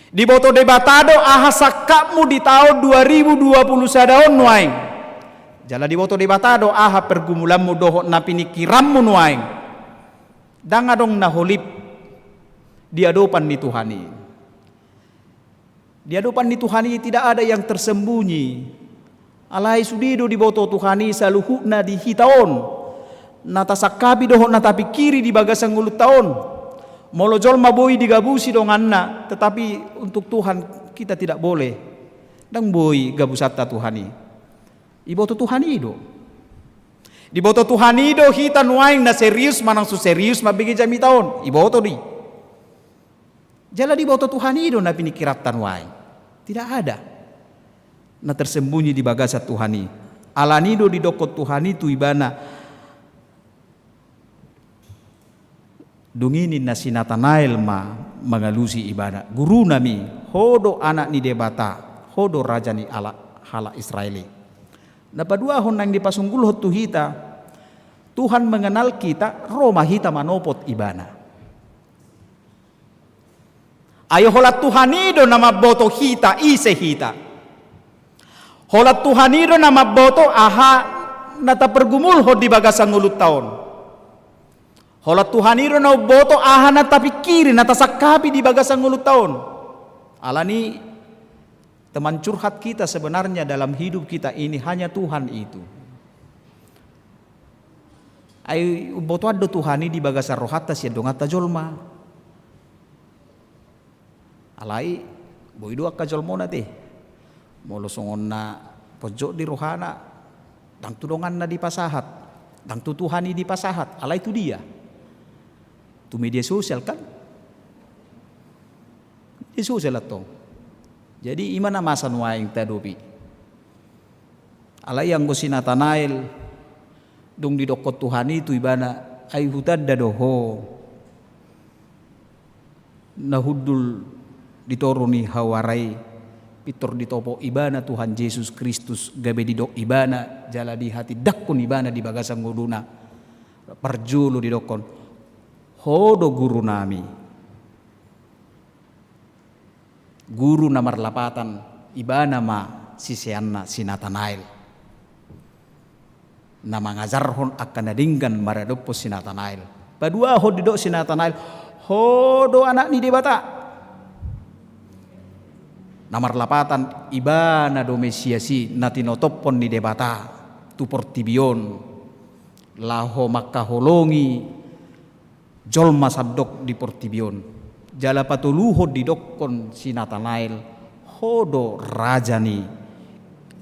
Diboto Debata do aha sangkapmu di taon dua ribu dua puluh sada on nuaeng. Jala diboto Debata do aha pergumulanmu dohot na piningkiranmu nuaeng. Ndang adong na holip di adopan ni Tuhan i. Di adopan ni Tuhan i tidak ada yang tersembunyi. Alai sude do diboto Tuhan i saluhutna di hita on, na tasangkapi dohot na tapingkiri di bagasan ngolunta on. Molo jolma boi digabusi donganna, tetapi untuk Tuhan kita tidak boleh. Ndang boi gabusanta Tuhan i. Diboto Tuhan i do. Diboto Tuhan i do hita nuaeng, na serius manang so serius mambege jamita on. Diboto do i. Jala diboto Tuhan i do na piningkiranta nuaeng. Tidak ada na tersembunyi di bagasan Tuhan i. Alani do didokkon Tuhan i tu ibana. Dung i ninna si Natanael ma mangalusi ibana, "Gurunami, ho do Anak ni Debata, ho do Raja ni ala-, halak Israel i." Na paduahon naeng dipasunggulhon tu hita, Tuhan mengenal kita, ro ma hita manopot ibana. Ai holan Tuhan i do na mamboto hita, ise hita. Holan Tuhan i do na mamboto aha na tapargumulhon di bagasan ngolunta on. Holan Tuhan i do na mamboto aha na tapingkiri, na tasangkapi di bagasan ngolunta on. Alani teman curhat kita sebenarnya dalam hidup kita ini hanya Tuhan itu. Ai umbotoan do Tuhan i di bagasan rohanta sian donganta jolma. Alai boi do angka jolma on ate. Molo songon na ponjot di rohana, ndang tu donganna dipasahat. Ndang tu Tuhan i dipasahat, alai tu dia? Tu media sosial kan? Media sosial antong. Jadi i ma na masa nuaeng tadopi. Alai anggo si Natanael, dung didokkon Tuhan i tu ibana, ai hutanda do ho na hundul di toru ni hawara i, pintor ditopot ibana Tuhan Jesus Kristus, gabe didok ibana jala dihatindangkon ibana di bagasan ngoluna. Parjolo didokkon, ho do guru nami. Guru na marlapatan, ibana ma siseanna si Natanael. Na mangajarhon angka na denggan maradophon si Natanael. Paduahon didok si Natanael, ho do Anak ni Debata. Na marlapatan, ibana do Mesias i na tinotophon ni Debata tu portibi on, laho mangkaholongi jolma sandok di portibi on. Jala patoluhon didokkon si Natanael, ho do raja ni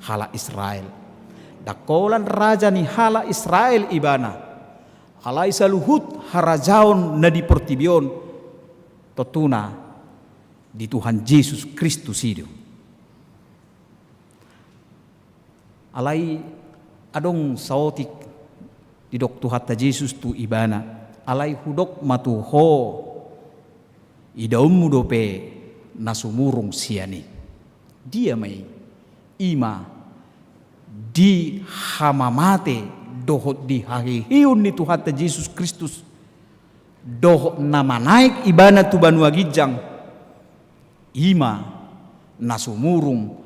halak Israel. Ndang holan raja ni halak Israel ibana, alai saluhut harajaon na di portibi on, tontuna di Tuhan Jesus Kristus i do. Alai adong saotik didok Tuhanta Jesus tu ibana, alai hudok ma tu ho, idaonmu dope na sumurung sian i. Dia ma i? I ma di hamamate dohot di haheheon ni Tuhanta Jesus Kristus, dohot na manaek ibana tu banua ginjang, i ma na sumurung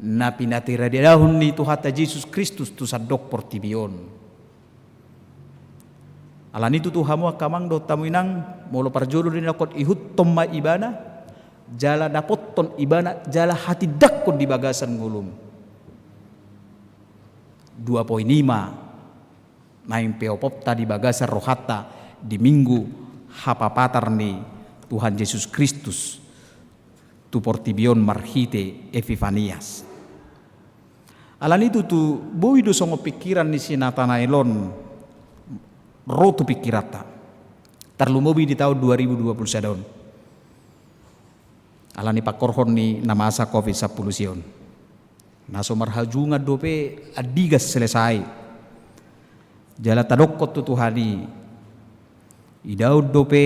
na pinatiradahon ni Tuhanta Jesus Kristus tu sandok portibi on. Alani tutu hamu angka amang dohot hamu inang, molo parjolo didok ihuthon ma ibana, jala dapothon ibana, jala hatindangkon di bagasan ngolum. Dua poin i ma naeng peoponta di bagasan rohanta di Minggu hapapatar ni Tuhan Jesus Kristus tu portibi on marhite Epifanias. Alani tutu boi do songon pingkiran ni si Natanael on ro tu pingkiranta, tarlumobi di taon dua ribu dua puluh sada on. Alani pangkorhon ni na masa covid sampulu sia on, na so marhajungan dope andigan selesai. Jala tadokkon tu Tuhan i, idaon dope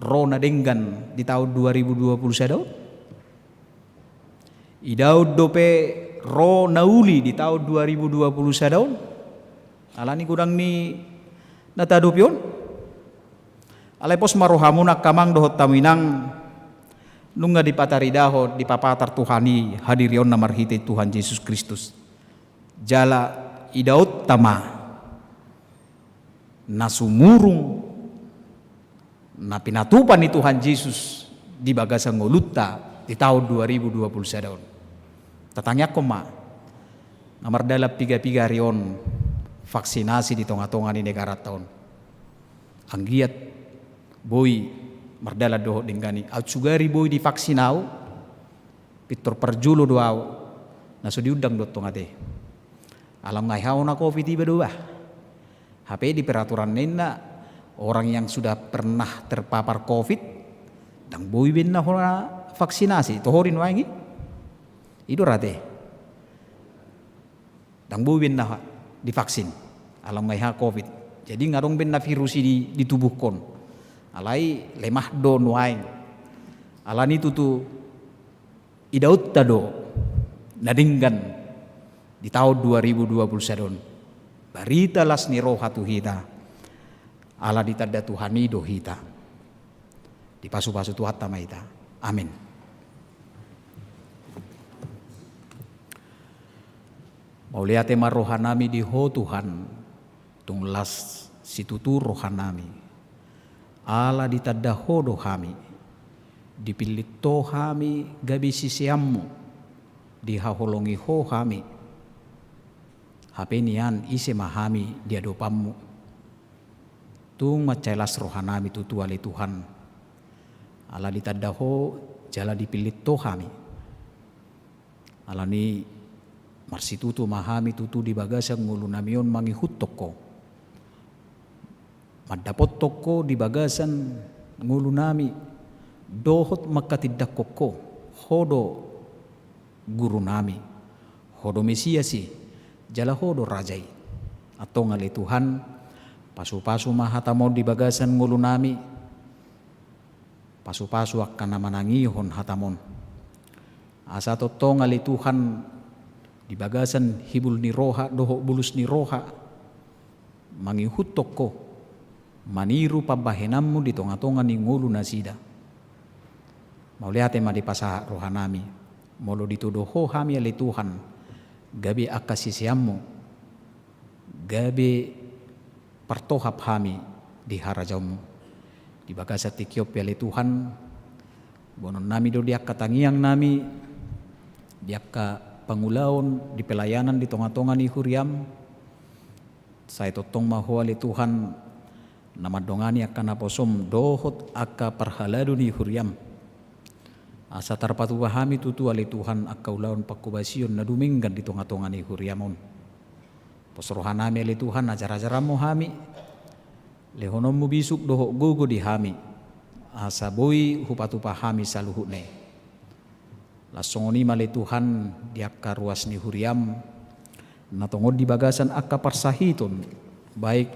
ro na denggan di taon dua ribu dua puluh sada on? Idaon dope ro na uli di taon dua ribu dua puluh sada on? Alani godang ni na tadopi on. Alai pos ma rohamuna angka amang dohot hamu inang, nunga dipataridahon, dipapatar Tuhan i hadirionna marhite Tuhan Jesus Kristus. Jala idaonta ma na sumurung na pinatupa ni Tuhan Jesus di bagasan ngolunta di taon dua ribu dua puluh sada on. Tatangiangkon ma, nga mardalan piga-piga ari on vaksinasi di tonga-tonga ni negaranta on. Anggiat boi mardalan dohot denggan i. Aut sugari boi divaksin au, pintor parjolo do au, na so diundang do tong ate. Alai nga hona covid iba do bah. Hape di peraturan ninna, orang yang sudah pernah terpapar covid, ndang boi be na hona vaksinasi, toho di nuaeng i. I do ra ate. Ndang boi be na divaksin, alai nga hea covid. Jadi nga adong be na virus i di, di tubuhkon. Alai lemah do nuaeng. Alani tutu idaonta do na denggan di taon dua ribu dua puluh sada on. Barita las ni roha tu hita. Ala ditanda Tuhan i do hita. Dipasu-pasu Tuhanta ma hita. Amin. Mauliate ma rohanami di Ho Tuhan, tung las situtu rohanami. Ala ditanda Ho do hami, dipillit Ho hami gabe siseanmu, dihaholongi Ho hami. Hape nian ise ma hami di adopanmu. Tung mansai las rohanami tutu ale Tuhan. Ala ditanda Ho jala dipillit Ho hami. Alani Marsitutu ma hami tutu di bagasan ngolunami on mangihuthon Ho. Mandapothon Ho di bagasan ngolunami, dohot manghatindanghon Ho. Ho do gurunami, Ho do Mesias i, jala Ho do Raja i. Antong ale Tuhan, pasupasu ma hataM on di bagasan ngolunami, pasupasu angka na manangihon hataM on. Asa tongtong ale Tuhan, di bagasan hibul ni roha dohot bulus ni roha, mangihuthon Ho, maniru pambahenanMu di tongatonga ni ngolu nasida. Mauliate ma dipasahat rohanami, molo ditudo Ho hami ale Tuhan, gabe angka siseanMu, gabe partohap hami di harajaonMu. Di bagasan tingki on pe ale Tuhan, boanonnami do di angka tangiangnami, di angka pangulaon di pelayanan di tongatonga ni huriaM. Sai tongtong ma Ho ale Tuhan, na mandongani angka naposoM dohot angka parhalado ni huriaM. Asa tarpatupa hami tutu ale Tuhan angka ulaon panghobasion na dumenggan di tongatonga ni huriaM on. Pos rohanami ale Tuhan, ajarajaranMu hami, lehononMu bisuk dohot gogo di hami, asa boi hupatupa hami saluhutna i. Laos songon i ma ale Tuhan di angka ruas ni huriaM, na tongon di bagasan angka parsahiton, baik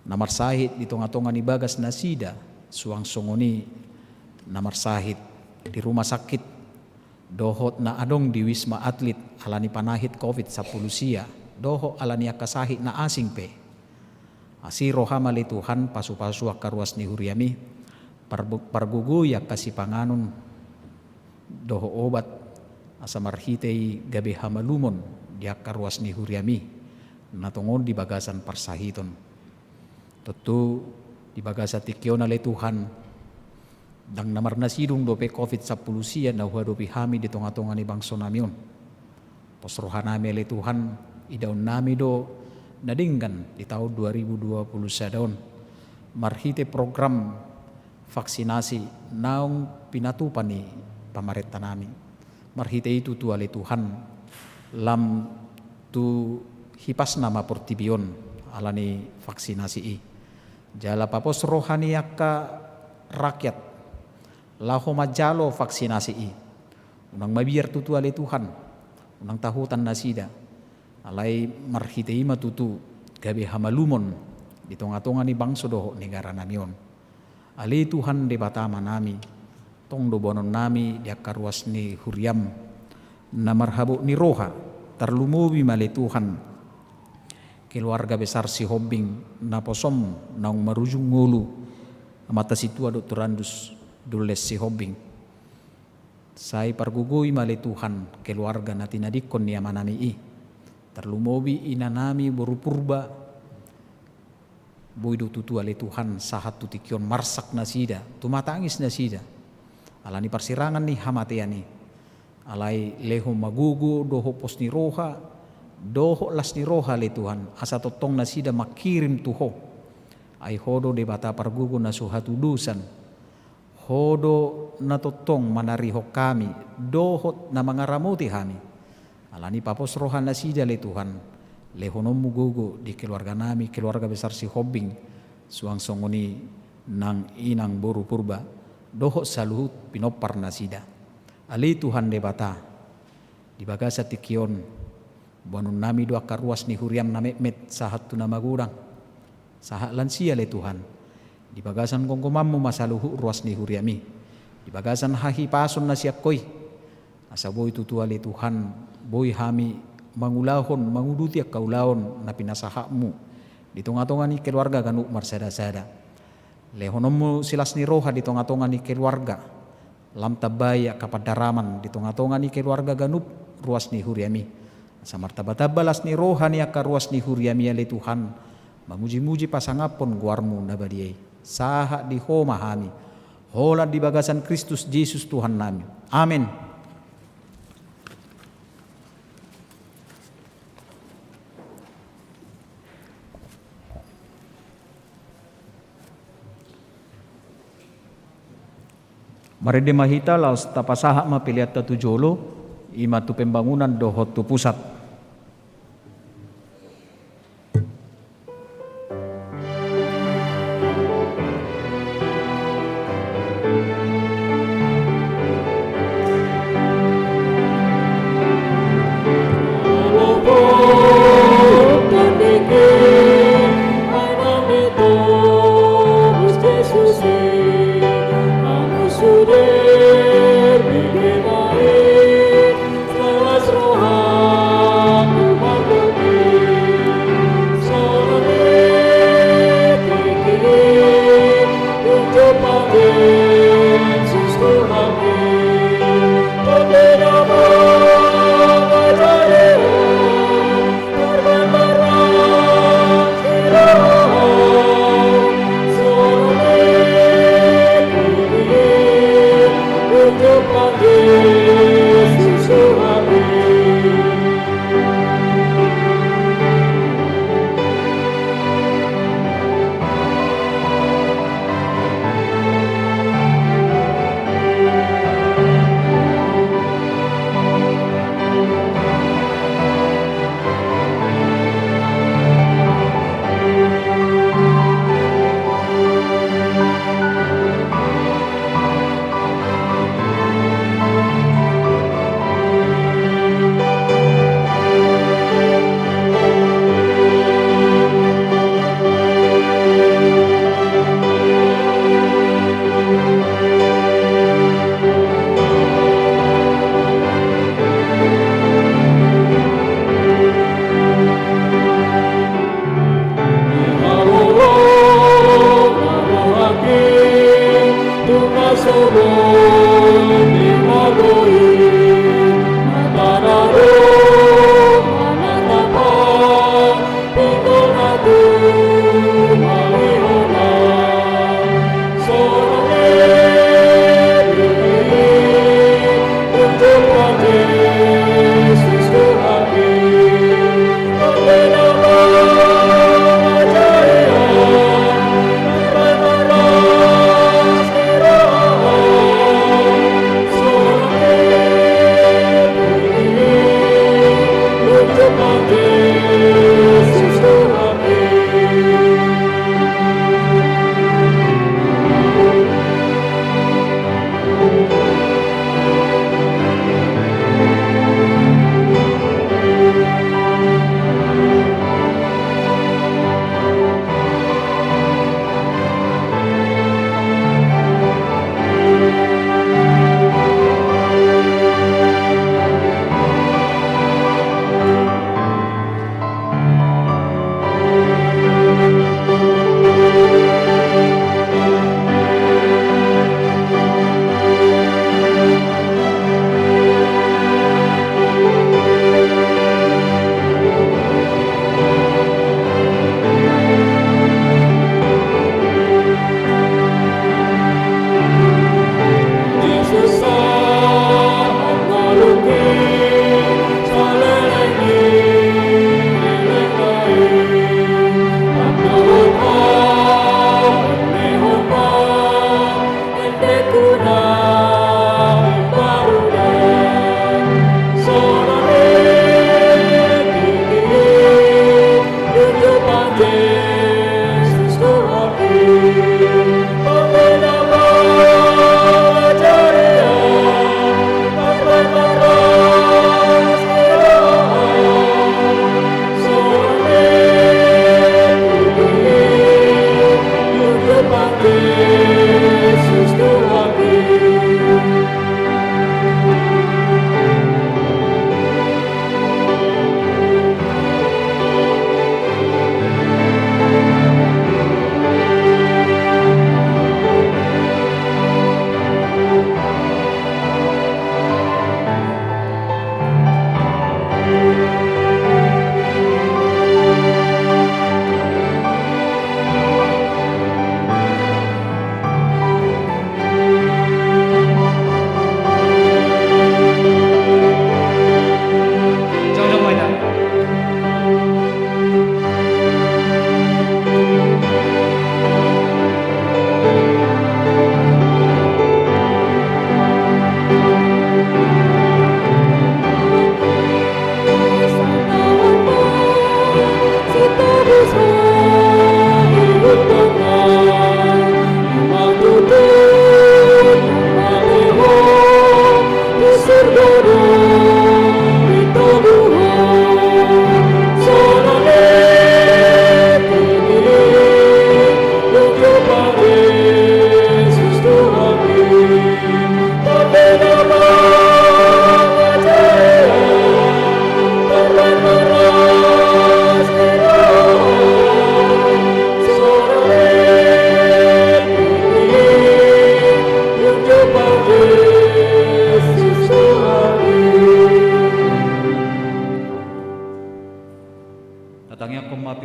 na marsahit di tongatonga ni bagas nasida, suang songon i na marsahit di rumah sakit, dohot na adong di Wisma Atlet ala ni panahit covid sampulu sia, dohot ala ni angka sahit na asing pe. Asi rohaM ale Tuhan, pasupasu angka ruas ni huriaM i, parbu-, pargogoi angka sipanganon dohot obat, asa marhite i gabe hamalumon di angka ruas ni huriaM i, na tongon di bagasan parsahiton. Tontu di bagasan tingki on ale Tuhan, ndang na marnasidung dope covid sampulu sia na huadopi hami di tongatonga ni bangsonami on. Pos rohanami ale Tuhan, idaonnami do na denggan di taon dua ribu dua puluh sada on, marhite program vaksinasi naung pinatupa ni pamarentanami. Marhite i tutu ale Tuhan, lam tu hipasna ma portibi on ala ni vaksinasi i. Jala papos roha ni angka rakyat laho manjalo vaksinasi i. Unang mabiar tutu ale Tuhan, unang tahutan nasida. Alai marhite i ma tutu gabe hamalumon di tongatonga ni bangso dohot negaranami on. Ale Tuhan Debata Amanami, tong do boanonnami di angka ruas ni huriaM na marhabot ni roha, tarlumobi ma ale Tuhan keluarga besar Sihombing, naposoM naung marujung ngolu, Amanta Sintua Doktorandus Dulles Sihombing. Sai pargogoi ma ale Tuhan keluarga na tinadingkon ni amanami i. Tarlumobi inanami boru Purba, boi do tutu ale Tuhan sahat tu tingki on marsak nasida, tumatangis nasida ala ni parsirangan ni hamatean i. Alai lehon ma gogo dohot pos ni roha dohot las ni roha ale Tuhan, asa tongtong nasida mangkirim tu Ho. Ai Ho do Debata pargogo na so hatudosan. Ho do na tongtong manarihon hami dohot na mangaramoti hami. Ala ni papos roha nasida ale Tuhan, lehononMu gogo di keluarganami, keluarga besar Sihombing, suang songon i nang inang boru Purba dohot saluhut pinompar nasida. Ale Tuhan Debata, di bagasan tingki on, boanonnami do angka ruas ni huriaM na metmet sahat tu na magodang, sahat lansia ale Tuhan. Di bagasan gomgomanMu ma saluhut ruas ni huriaM i. Di bagasan hahipason na sian Ho i, asa boi tutu ale Tuhan, boi hami mangulahon, manguduti angka ulaon na pinasahatMu di tongatonga ni keluarga ganup marsadasada. LehononMu silas ni roha di tongatonga ni keluarga, lam tambai angka pandaraman di tongatonga ni keluarga ganup ruas ni huriaM i. Asa martambatamba las ni roha ni angka ruas ni huriaM i ale Tuhan, mamujimuji pasangaphon goarMu na badia i. Sahat di Ho ma hami, holan di bagasan Kristus Jesus Tuhannami. Amen. Marende ma hita laos tapasahat ma peleanta tu jolo, I ma tu pembangunan dohot tu pusat.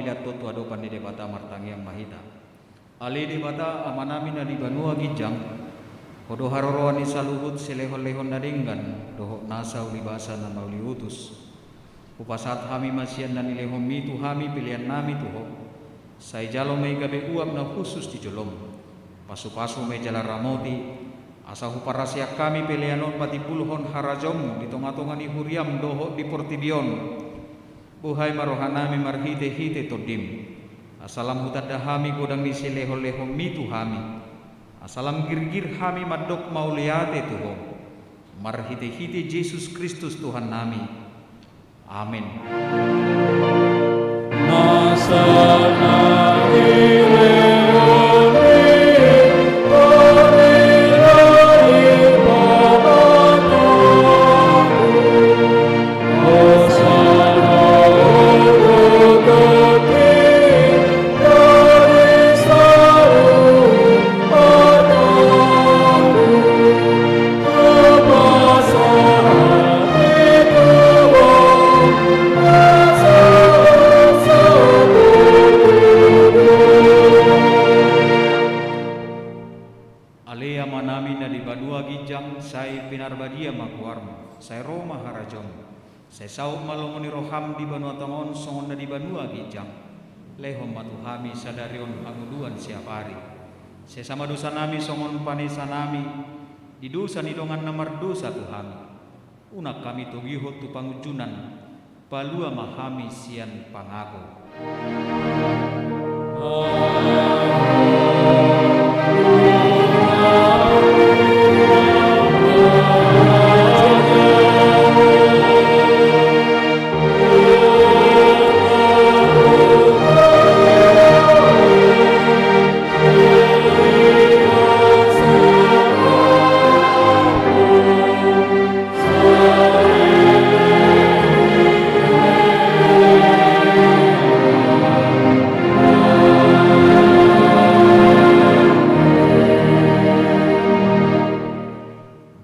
Antong tu adopan ni Debata martangiang ma hita. Ale Debata, Amanami na di banua ginjang, Ho do haroroan ni saluhut silehonlehon na denggan dohot nasa ulibasa na mauliutus. Hupasahat hami ma sian na nilehonMi tu hami peleannami tu Ho. Sai jalo ma i gabe uap na hushus di joloM. Pasupasu ma i jala ramoti, asa huparaseang hami pelean on patimbulhon harajaonMu di tongatonga ni huriaM dohot di portibi on. Buhai ma rohanami marhitehite TondiM, asa lam hutanda hami godang ni silehonlehonMi tu hami, asa lam girgir hami mandok mauliate tu Ho. Marhitehite Jesus Kristus Tuhannami. Amen. Ale Amanami na di banua ginjang, sai pinarbadia ma goarMu, sai ro ma harajaonMu, sai saut ma lomo ni rohaM di banua tonga on songon na di banua ginjang. Lehon ma tu hami sadari on hangoluan siapari. Sesa ma dosanami songon panesanami di dosa ni dongan na mardosa tu hami. Unang hami togihon tu pangunjunan, palua ma hami sian pangago.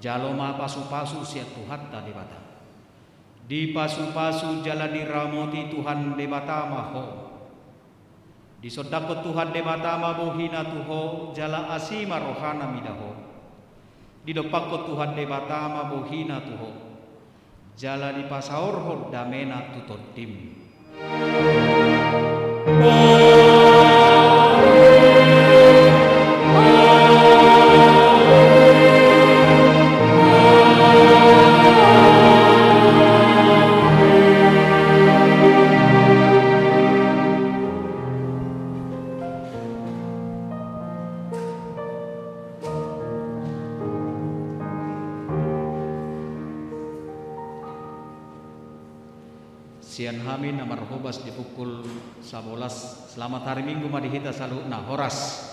Jalo ma pasupasu sian Tuhanta Debata. Dipasupasu jala diramoti Tuhan Debata ma ho. Disondangkon Tuhan Debata ma bohiNa tu ho, jala asi ma rohaNa mida ho. Didompakkon Tuhan Debata ma bohiNa tu ho, jala dipasaorhon dameNa tu tondim. Sian hami na marhobas di pukul sabolas, selamat hari Minggu ma di hita saluhutna, horas.